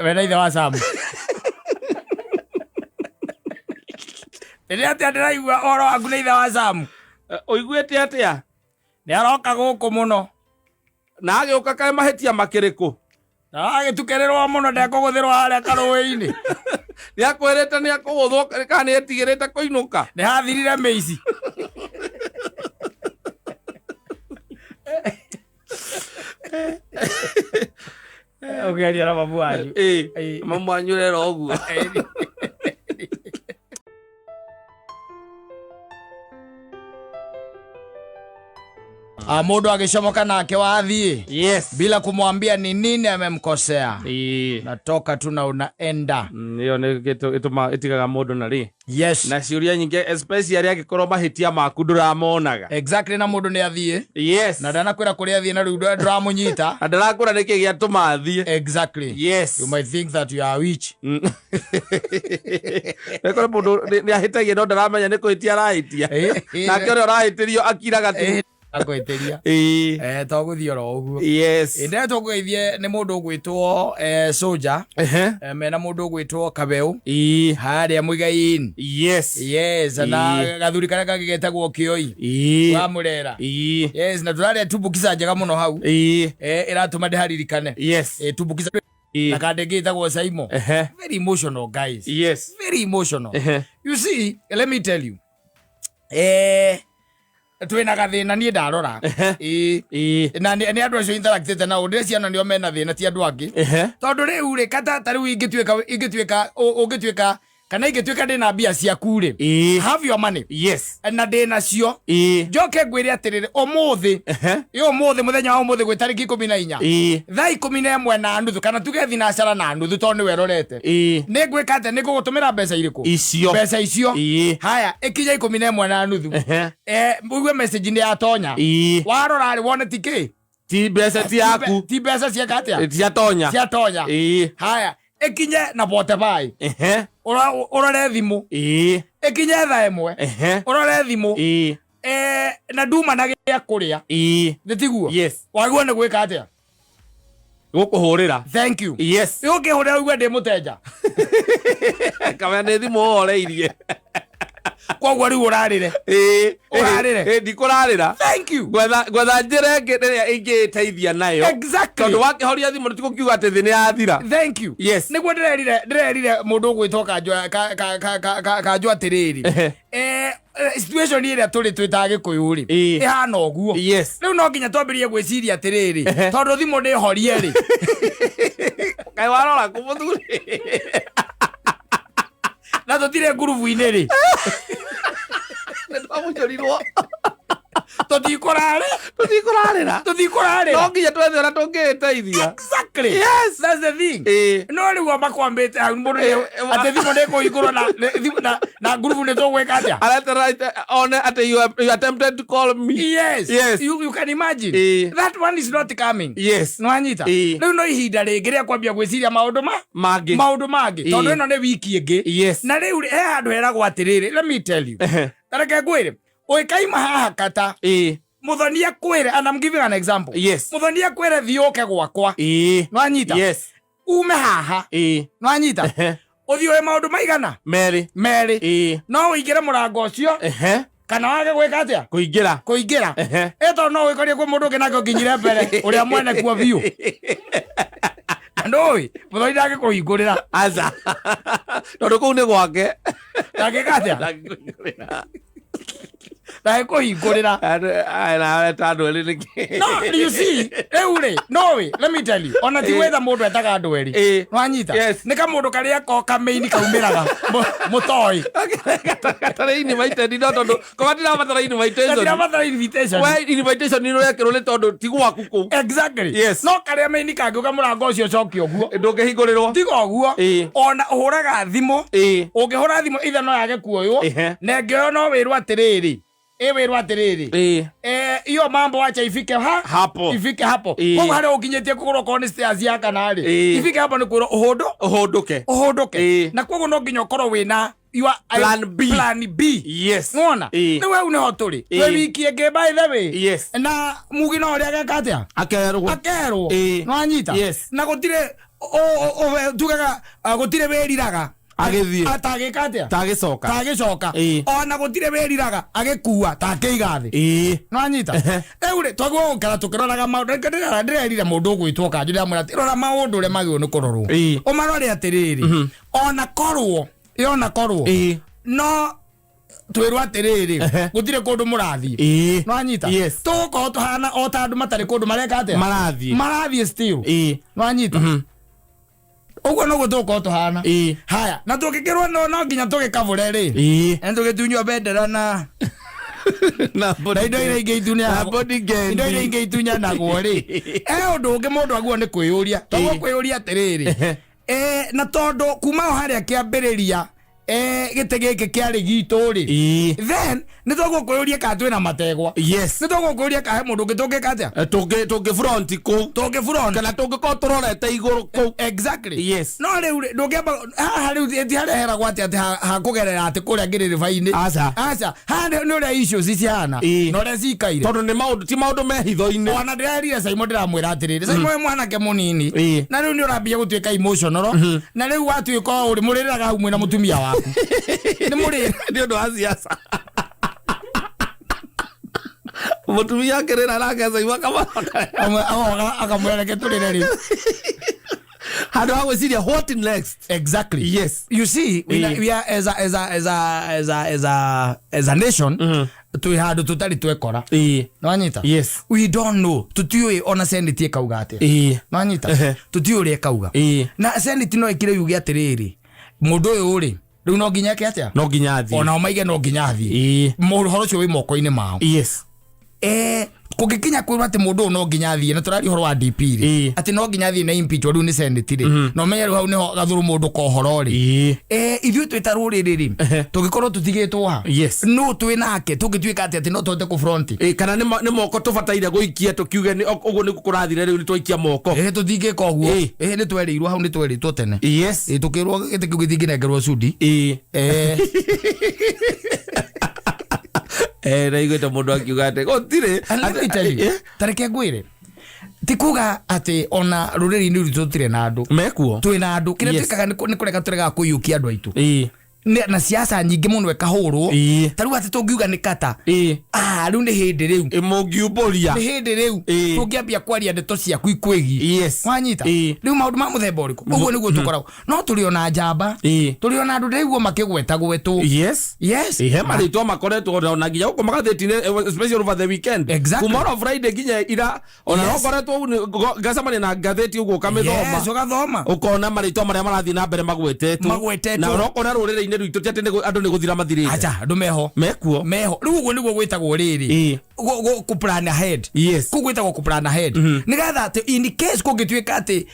we na ithe wa Sam. Nĩ atĩa ndĩraigua ũhoro waku na ithe wa Sam? Ũiguĩte atĩa? Nĩ aroka gũkũ mũno. Na agĩũka kaĩ mahĩtia makĩrĩ kũ? Na agĩtukĩrĩrwo mũno ndekũgũthĩrwo harĩa karũĩ-inĩ. Nĩ akwĩrĩte nĩ akũgũthwo kana nĩ etigĩrĩte kũinũka? Nĩ hathirire mĩici. Ũkĩaria na mamu wanyu. Ĩ, Ĩ. mamu wanyu ũrera ũguo. Mũndũ agĩcomoka nake wathiĩ. Yes. Bila kumwambia ni nini amemkosea. Ĩ. Natoka tu na unaenda. Ĩyo nĩ ĩtigaga mũndũ na rĩ. Yes. Na ciũria nyingĩ especially angĩkorwo mahĩtia maku ndũramonaga. Exactly, na mũndũ nĩ athiĩ. Yes. Na ndanakwĩra kũrĩa athiĩ na rĩu ndũramũnyita. Na ndarakwĩra nĩkĩ gĩatũma athiĩ. Exactly. Yes. You might think that you are a witch. Nĩkũrĩ mũndũ nĩ ahĩtagia no ndaramenya nĩ kũhĩtia arahĩtia. Nake ũrĩa ũrahĩtĩrio akiraga tu. Akwĩtĩria. Ĩ. To gũthiĩ oro ũguo. Yes. Ĩ, ndĩrenda tũkũgeithie nĩ mũndũ ũgwĩtwo Soja. Ehe. Mena mũndũ ũgwĩtwo Kabeu. Ĩ. Harĩa Muigai-inĩ. Yes. Yes, na Ĩ. gathuri karĩa kangĩ getagwo Kĩoi. Ĩ. Wa Mũrera. Ĩ. Yes, na tũrarĩa tumbukiza njega mũno hau. Ĩ. Ĩratũma ndĩharirikane. Yes. Tumbukiza. Ĩ. Na kandĩ ĩngĩ ĩtagwo Saimo. Ehe. Very emotional guys. Yes. Very emotional. Ehe. You see, let me tell you. Twĩna gathĩna niĩ ndarora. Ehe. Ĩ. Ĩ. Na nĩ andũ acio interactĩte nao, ndĩreciria nĩo mena thĩna ti andũ angĩ. Ehe. Tondũ rĩu rĩ, kata ta rĩu ingĩtuĩka, ingĩtuĩka, ũngĩtuĩka, kana ingĩtuĩka ndĩna mbia ciaku rĩ. Ĩ. Have your money. Yes. Na ndĩnacio. Ĩ. Njoke ngwĩre atĩrĩrĩ, ũmũthĩ. Ehe. Ĩ ũmũthĩ, mũthenya wa ũmũthĩ gwĩ tarĩki 14. Ĩ. Thaa 11:30, kana tuge thinacara na nuthu tondũ nĩwe ũrorete. Ĩ. Nĩ ngwĩka atĩa? Nĩ ngũgũtũmĩra mbeca irĩkũ? Icio. Mbeca icio. Ĩ. Haya, ĩkinya 11:30. Ehe. Ũigue message nĩ yatonya. Ĩ. Warora rĩ, wone ti kĩ? Ti mbeca ti yaku. Ti mbeca cieka atĩa? Ciatonya. Ciatonya. Ĩ. Haya, ĩkinye na bote bai. Ehe. Ũrore thimũ. Ĩ. Ĩkinye thaa 1. Ehe. Ũrore thimũ. Ĩ. Na nduma na gĩa kũrĩa. Ĩ. Nĩ tiguo? Yes. Wagĩrĩirwo nĩ gwĩka atĩa? Gũkũhũrĩra. Thank you. Yes. Rĩu ũngĩhũrĩra ũigue ndĩ mũtenja. Kamenya nĩ thimũ ũhoreirie. Koguo rĩu ũrarĩre. Ĩ. Ũrarĩre. Ĩ, ndikũrarĩra. Thank you. Gwetha njĩra ĩngĩ ĩrĩa ĩngĩteithia nayo. Exactly. Tondũ wakĩhoria thimũ nĩtiguo kiuga atĩ thĩ nĩ yathira. Thank you. Yes. Nĩguo ndĩrerire mũndũ ũgwĩtwo Kanjũ atĩrĩrĩ. Ehe. Situation ĩrĩa tũrĩ twĩ ta Gĩkũyũ rĩ, Ĩ. ĩhana ũguo. Yes. Rĩu no nginya twambĩrĩrie gwĩciria atĩrĩrĩ, Ehe. tondũ thimũ ndĩhorie rĩ. Kaĩ warora kũ mũthuri? Na tũtirĩ ngurubu-inĩ rĩ. Nĩ twamũcũrirwo. Tũtikũrarĩ. Tũtikũrarĩra. Tũtikũrarĩra. No nginya twethe ũrĩa tũngĩĩteithia. Exactly. Yes. That's the thing. Ĩ. No rĩu o makwambĩte hau mũndũ nĩ- Ĩ, atĩ thimũ ndĩkũhingũrwo na ngurubu nĩ tũgwĩka atĩa? Areterera one atĩ you attempted to call me. Yes. Yes. You can imagine. Ĩ. That one is not coming. Yes. Nĩwanyita? Ĩ. Rĩu no ihinda rĩngĩ rĩa kwambia gwĩciria maũndũ mangĩ. Maũndũ mangĩ. Ĩ. Tondũ ĩno nĩ wiki ĩngĩ. Yes. Na rĩu he handũ heragwo atĩrĩrĩ, let me tell you. Ehe. Ta reke ngwĩre, ũĩkaima haha kata. Ĩ. Muthoni akwire, and I'm giving an example. Muthoni akwire thiĩ ũke gwakwa. Nwanyita? Yes. Ume haha. Nwanyita? Ũthiĩ ũhe maũndũ maigana? Merĩ. Merĩ. No ũingĩre mũrango ũcio kana wage gwĩka atĩa? Kũingĩra. Kũingĩra. Ĩ tondũ no wĩkorie kwĩ mũndũ ũngĩ nake ũkinyire mbere ũrĩa mwene kuo biũ. Na ndũĩ mũthoni ndangĩkũhingũrĩra. Aca, tondũ kũu nĩ gwake. Ndangĩka atĩa? Ndangĩkũhingũrĩra. Ndangĩkũhingũrĩra. Nawe ta andũ erĩ nĩkĩ? No, you see, rĩu rĩ, no wĩ, let me tell you, ona ti gwetha mũndũ etaga andũ erĩ. Nwanyita? Yes. Nĩ kamũndũ karĩa ko kamĩini kaumĩraga mũtoĩ. Gatarĩ invited, no tondũ ko gatirabatara invitation. Gatirabatara invitation. We invitation nĩ ũrekĩrwo nĩ tondũ ti gwaku kũu. Exactly. Yes. No karĩa mĩini kangĩũka mũrango ũcio ũcoke ũguo. Ndũngĩhingũrĩrwo. Tiga ũguo. Ona ũhũraga thimũ. Ũngĩhũra thimũ ithe no yage kuoywo. Na ĩngĩoywo no wĩrwo atĩrĩrĩ. Ĩ wĩrwo atĩrĩrĩ. Hiyo mambo acha ifike ha Hapo. Ifike hapo. Koguo harĩa ũkinyĩtie kũgũrũ okorwo nĩ stairs ya kana rĩ. Ifike hapo nĩ kwĩrwo ũhũndũ. Ũhũndũke. Ũhũndũke. Na koguo no nginya ũkorwo wĩna your Plan B. Plan B. Yes. Nĩwona? Rĩu hau nĩho tũrĩ. Twĩ wiki ĩngĩ by the way. Yes. Na mugi no ũrĩa ageka atĩa? Akerwo. Akerwo. Nĩwanyita? Yes. Na gũtirĩ tugaga gũtirĩ wĩriraga. Agĩthiĩ. Atagĩka atĩa? Tagĩcoka. Tagĩcoka. Ona gũtirĩ wĩriraga agĩkua takĩiga thĩ. Nĩwanyita? Rĩu rĩ, twagĩrĩirwo gũikara tũkĩroraga maũndũ. Reke ndĩrerire mũndũ ũgwĩtwo Kanjũ, ndĩramwĩra atĩ, rora maũndũ ũrĩa magĩrĩirwo nĩ kũrorwo. Ũmarore atĩrĩrĩ, ona korwo, ĩ ona korwo, no twĩrwo atĩrĩrĩ, gũtirĩ kũndũ mũrathiĩ. Nĩwanyita? Yes. Tũgũkorwo tũhana o ta andũ matarĩ kũndũ mareka atĩa? Marathiĩ. Marathiĩ still. Nĩwanyita? Ũguo noguo tũgũkorwo tũhana. Haya, na tũngĩkĩrwo no nginya tũgĩkabũre rĩ. Na tũgĩtunywo bendera na Na na indo iria ingĩ Na body gendi. indo iria ingĩ itunyanagwo rĩ. Ũndũ ũngĩ mũndũ aguo nĩ kwĩyũria. Twaguo kwĩyũria atĩrĩrĩ. Na tondũ kuma o harĩa kĩambĩrĩria, gĩtĩ gĩkĩ kĩarĩ gitũ rĩ. Then nĩ twaguo kwĩyũria kana twĩna mategwa. Yes. Nĩ twaguo kwĩyũria kana he mũndũ ũngĩ tũngĩka atĩa? Tũngĩ front kũu. Tũngĩ front. Kana tũngĩkorwo tũrorete igũrũ kũu. Exactly. Yes. No rĩu rĩ, ndũngĩamba, haha rĩu ti harĩa heragwo atĩ atĩ hakũgerera atĩ kũrĩa ngĩrĩrĩba-inĩ. Aca. Aca. Haha nĩ ũrĩa issues cihana. Na ũrĩa cikaire. Tondũ nĩ maũndũ, ti maũndũ me hitho-inĩ. Ona ndĩrerire Simon ndĩramwĩra atĩrĩrĩ, Simon wĩ mwanake mũnini. Na rĩu nĩ ũrambia gũtuĩka emotional. Na rĩu watuĩka o ũrĩ mũrĩrĩraga hau mwĩna mũtumia waku. Nĩ mũrĩ. Nĩ ũndũ wa siasa. Mũtumia akĩrĩra nake Simon akamũrora. Akamwĩra reke tũrĩre rĩu. Handũ ha gwĩciria what next? Exactly. Yes. You see, we are as a, as a, as a, as a, as a, as a nation, twĩ handũ tũtarĩ twekora. Nĩwanyita? Yes. We don't know. Tũtiũĩ ona Senate ĩkauga atĩa. Nĩwanyita? Tũtiũĩ ũrĩa ĩkauga. Na Senate no ĩkire yuge atĩrĩrĩ, mũndũ ũyũ rĩ, rĩu no nginya eke atĩa? No nginya athiĩ. Ona o maige no nginya athiĩ. Ũhoro ũcio wĩ moko-inĩ mao. Yes. Kũngĩkinya kwĩrwo atĩ mũndũ ũyũ no nginya athiĩ, na tũraria ũhoro wa DP rĩ, atĩ no nginya athiĩ na impeach rĩu nĩ Senate rĩ, na ũmenye rĩu hau nĩho gathũrũ mũndũ ka ũhoro rĩ. Ithuĩ twĩ ta rũrĩrĩ rĩ, tũngĩkorwo tũtigĩtwo ha? Yes. Nũ twĩ nake tũngĩtuĩka atĩ atĩ no tũhote kũ-front? Kana nĩ moko tũbataire gũikia tũkiuge nĩ ũguo nĩguo kũrathire rĩu nĩ twaikia moko. Tũtingĩka ũguo. Nĩ twerĩirwo hau, nĩ twerĩtwo tene. Yes. Tũkĩrwo gĩtĩ kĩu gĩtingĩnengerwo cudi. Naiguĩte mũndũ akiuga atĩ gũtirĩ. And let me tell you, ta reke ngwĩre, ti kuga atĩ ona rũrĩrĩ-inĩ rwitũ tũtirĩ na andũ. Mekuo. Twĩ na andũ. Kĩrĩa Yes. twĩkaga nĩ kũrega tũregaga kũiyũkia andũ aitũ. Na siasa nyingĩ mũno ĩkahũrwo. Ta rĩu atĩ tũngiuga nĩ kata. Rĩu nĩ hĩndĩ rĩu. Mũngiumbũria. Nĩ hĩndĩ rĩu. Tũngĩambia kwaria ndeto ciaku ikwĩgiĩ. Yes. Wanyita? Rĩu maũndũ ma mũthemba ũrĩkũ? Ũguo nĩguo tũkoragwo. No tũrĩ ona njamba. Tũrĩ ona andũ ndĩraigua makĩgwetagwetwo. Yes. Yes. He marĩtwa makoretwo ona nginya gũkũ magathĩti-inĩ, especially over the weekend. Exactly. Kuma oro Friday nginya ira, ona Yes. no ngoretwo ũguo nĩ ngacemania na ngathĩti ũguo ũkamĩthoma. Yes, ũgathoma. Ũkona marĩtwa marĩa marathiĩ na mbere magwetetwo. Magwetetwo. Na ona ũkona rũrĩrĩ-inĩ rwitũ ti atĩ andũ nĩ gũthira mathirĩte. Acha, andũ meho. Mekuo. Meho. Rĩu ũguo nĩguo gwĩtagwo rĩrĩ. Kũ plan ahead. Yes. Kũu gwĩtagwo kũ plan ahead. Nĩgetha atĩ in case kũngĩtuĩka atĩ,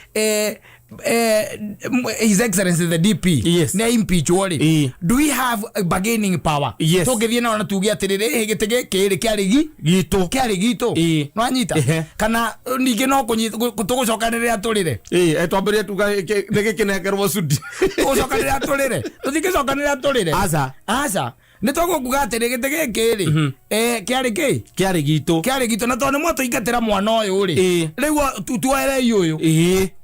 His Excellency the DP Yes. nĩ impeachwo rĩ, do we have a bargaining power? Yes. Tũngĩthiĩ nao na tuge atĩrĩrĩ, gĩtĩ gĩkĩ rĩ, kĩarĩ Gitũ. Kĩarĩ gitũ. Nĩwanyita? Kana ningĩ no tũgũcokanĩrĩra tũrĩre? Twambĩrĩrie tuga nĩ gĩkĩnengerwo cudi. Tũgũcokanĩrĩra tũrĩre. Tũtingĩcokanĩrĩra tũrĩre. Aca. Aca. Nĩ tũgũkuga atĩrĩ, gĩtĩ gĩkĩ rĩ, kĩarĩ kĩ? Kĩarĩ gitũ. Kĩarĩ gitũ, na tondũ nĩ mwatũingatĩra mwana ũyũ rĩ, rĩu tuoerei ũyũ.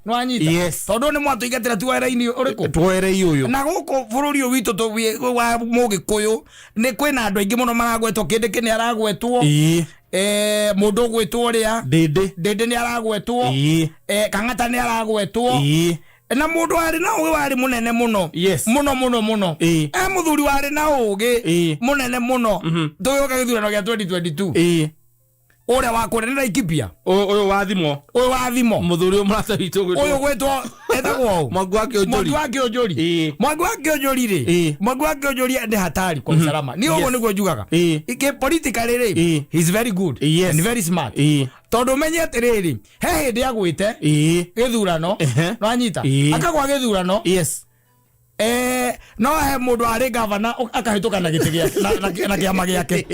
Nĩwanyita? Yes. Tondũ nĩ mwatũingatĩra, tuoerei ũrĩkũ? Tuoerei ũyũ. Na gũkũ bũrũri ũyũ witũ wa mũgĩkũyũ nĩ kwĩna andũ aingĩ mũno maragwetwo. Kĩndĩ nĩ aragwetwo, mũndũ ũgwĩtwo ũrĩa Ndĩndĩ. Ndĩndĩ nĩ aragwetwo, Kang'ata nĩ aragwetwo, na mũndũ warĩ na ũgĩ warĩ mũnene mũno, mũno mũno mũno, mũthuri warĩ na ũgĩ mũnene mũno tũgĩũka gĩthurano gĩa 2022, ũrĩa wa kũrĩa nĩ Laikipia. Ũyũ wa thimo. Ũyũ wa thimo. Mũthuri ũyũ mũrata witũ ũgwĩtwo Ũyũ gwĩtwo, etagwo ũ? Mwangi wa Kĩũnjũri. Mwangi wa Kĩũnjũri. Mwangi wa Kĩũnjũri rĩ, Mwangi wa Kĩũnjũri nĩ hatari kwa usalama ni ũguo nĩguo njugaga. Ike politically rĩ, he is very good and very smart, tondũ ũmenye atĩrĩrĩ, he hĩndĩ agwĩte gĩthurano. Nwanyita? Akagwa gĩthurano. No he mũndũ arĩ gavana akahĩtũka na gĩtĩ gĩake na kĩama gĩake.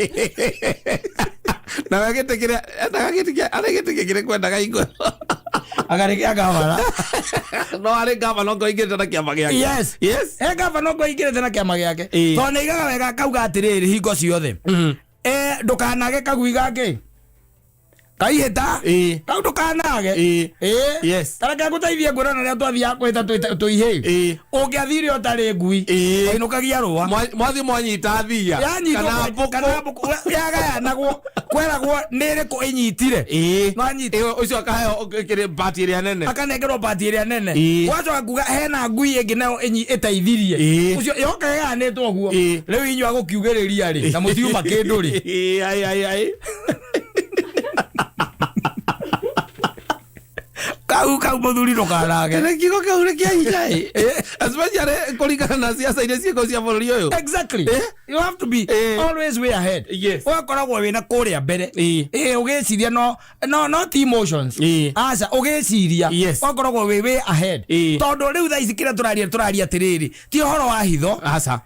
Na we gĩtĩ kĩrĩa endaga, gĩtĩ kĩa arĩ gĩtĩ kĩngĩ kwendaga ingo. Agarĩ kĩa gavana. No arĩ gavana ngo ingĩrĩte na kĩama gĩake. Yes. He gavana ũngĩ aingĩrĩte na kĩama gĩake, tondũ nĩ aigaga wega, akauga atĩrĩrĩ, hingo ciothe, ndũkanage kagui gakĩ kaihĩta kau, ndũkanage. Kareke ngũteithie nguona na rĩrĩa twathiaga kwĩhĩta tũihĩ, ũngĩathire ũtarĩ ngui, wainũkagia rũa. Mwathiĩ mwanyita thia yanyitwo kana mbũkũ. Kana mbũkũ yagayanagwo, kweragwo nĩ ĩrĩkũ ĩnyitire. Nwanyita? Ĩyo, ũcio akaheo kĩrĩ bati ĩrĩa nene. Akanengerwo bati ĩrĩa nene. Wacoka kuga hena ngui ĩngĩ nayo ĩteithirie ũcio, yoka ĩgayanĩtwo ũguo. Rĩu inyuĩ agũkiugĩrĩria rĩ, na mũtiuma kĩndũ rĩ. Ai ai ai. Kau mũthuri ndũkanage. Kĩrĩ kiugo kĩu nĩ kĩa hinya ĩ, especially kũringana na ciaca iria ciĩko cia bũrũri ũyũ. Exactly. You have to be always way ahead. Ũgakoragwo wĩna kũrĩa mbere. Ũgĩciria, no not emotions. Aca, ũgĩciria, ũgakoragwo wĩ way ahead. Tondũ rĩu thaa ici kĩrĩa tũraria atĩrĩrĩ, ti ũhoro wa hitho. Aca.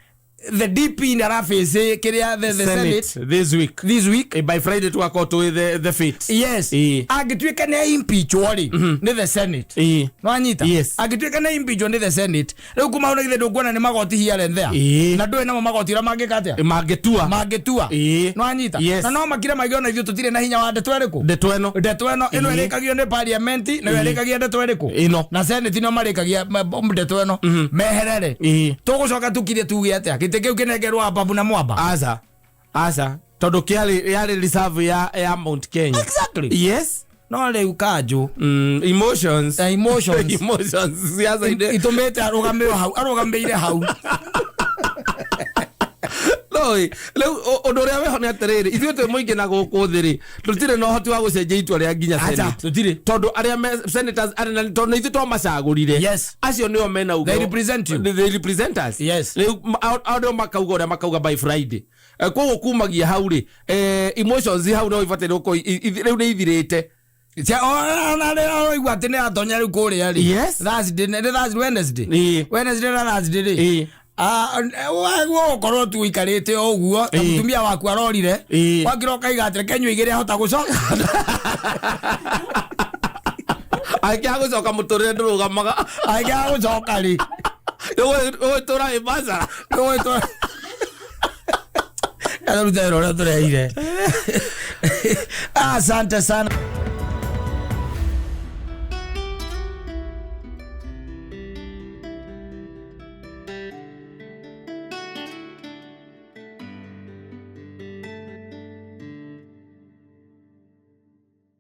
The DP nĩ araface kĩrĩa the Senate this week. This week. By Friday tugakorwo tũĩ the fate. Yes. Angĩtuĩka nĩ impeachwo rĩ, nĩ the Senate. Nwanyita? Yes. Angĩtuĩka nĩ impeachwo nĩ the Senate, rĩu kuma hau nĩ githĩ ndũkuona nĩ magoti here and there? Na ndũĩ namo magoti ũrĩa mangĩka atĩa. Mangĩtua. Mangĩtua. Nwanyita? Yes. Na no makire maigiona ithuĩ tũtirĩ na hinya wa ndeto ĩrĩkũ. Ndeto ĩno. Ndeto ĩno ĩrĩkagio nĩ parliament, nayo ĩrĩkagia ndeto ĩrĩkũ? Ĩno. Na Senate nĩo marĩkagia ndeto ĩno, meherere. Tũgũcoka tukire tuge atĩa? Gĩtĩ kĩu kĩnengerwo Ababu na Mwamba? Aca, aca, tondũ kĩarĩ yarĩ reserve ya Mount Kenya. Exactly. No rĩu kanjũ, Emotions. Emotions. Emotions ciaca-inĩ. Itũmĩte arũgamĩo hau arũgamĩire hau. No ĩ, rĩu ũndũ ũrĩa wĩho nĩ atĩrĩrĩ, ithuĩ twĩ mũingĩ na gũkũ thĩ rĩ, tũtirĩ na ũhoti wa gũcenjia itua rĩa nginya Acha, Senate. Tũtirĩ. Tondũ arĩa me senators arĩa tondũ nĩ ithuĩ twamacagũrire. Acio nĩo mena uge. They represent you. They represent us. Rĩu ao nĩo makauga ũrĩa makauga by Friday. Koguo kumagia hau rĩ, emotions hau no ibataire gũkorwo rĩu nĩ ithirĩte. Ona rĩrĩa ũraigua atĩ nĩ atonya rĩu kũrĩa rĩ, Thursday, nĩ Thursday, Wednesday. Wednesday na Thursday rĩ, waguo gũkorwo tu ũikarĩte o ũguo ta mũtumia waku arorire, wakira ũkaiga atĩ kenyua igĩrĩ ahota gũcoka. Angĩaga gũcoka, mũtũrĩre ndũrũgamaga. Angĩaga gũcoka rĩ, ũgũtũra wĩ bacara. Ũgwĩtwo karuta wĩra ũrĩa tũreire. Asante sana.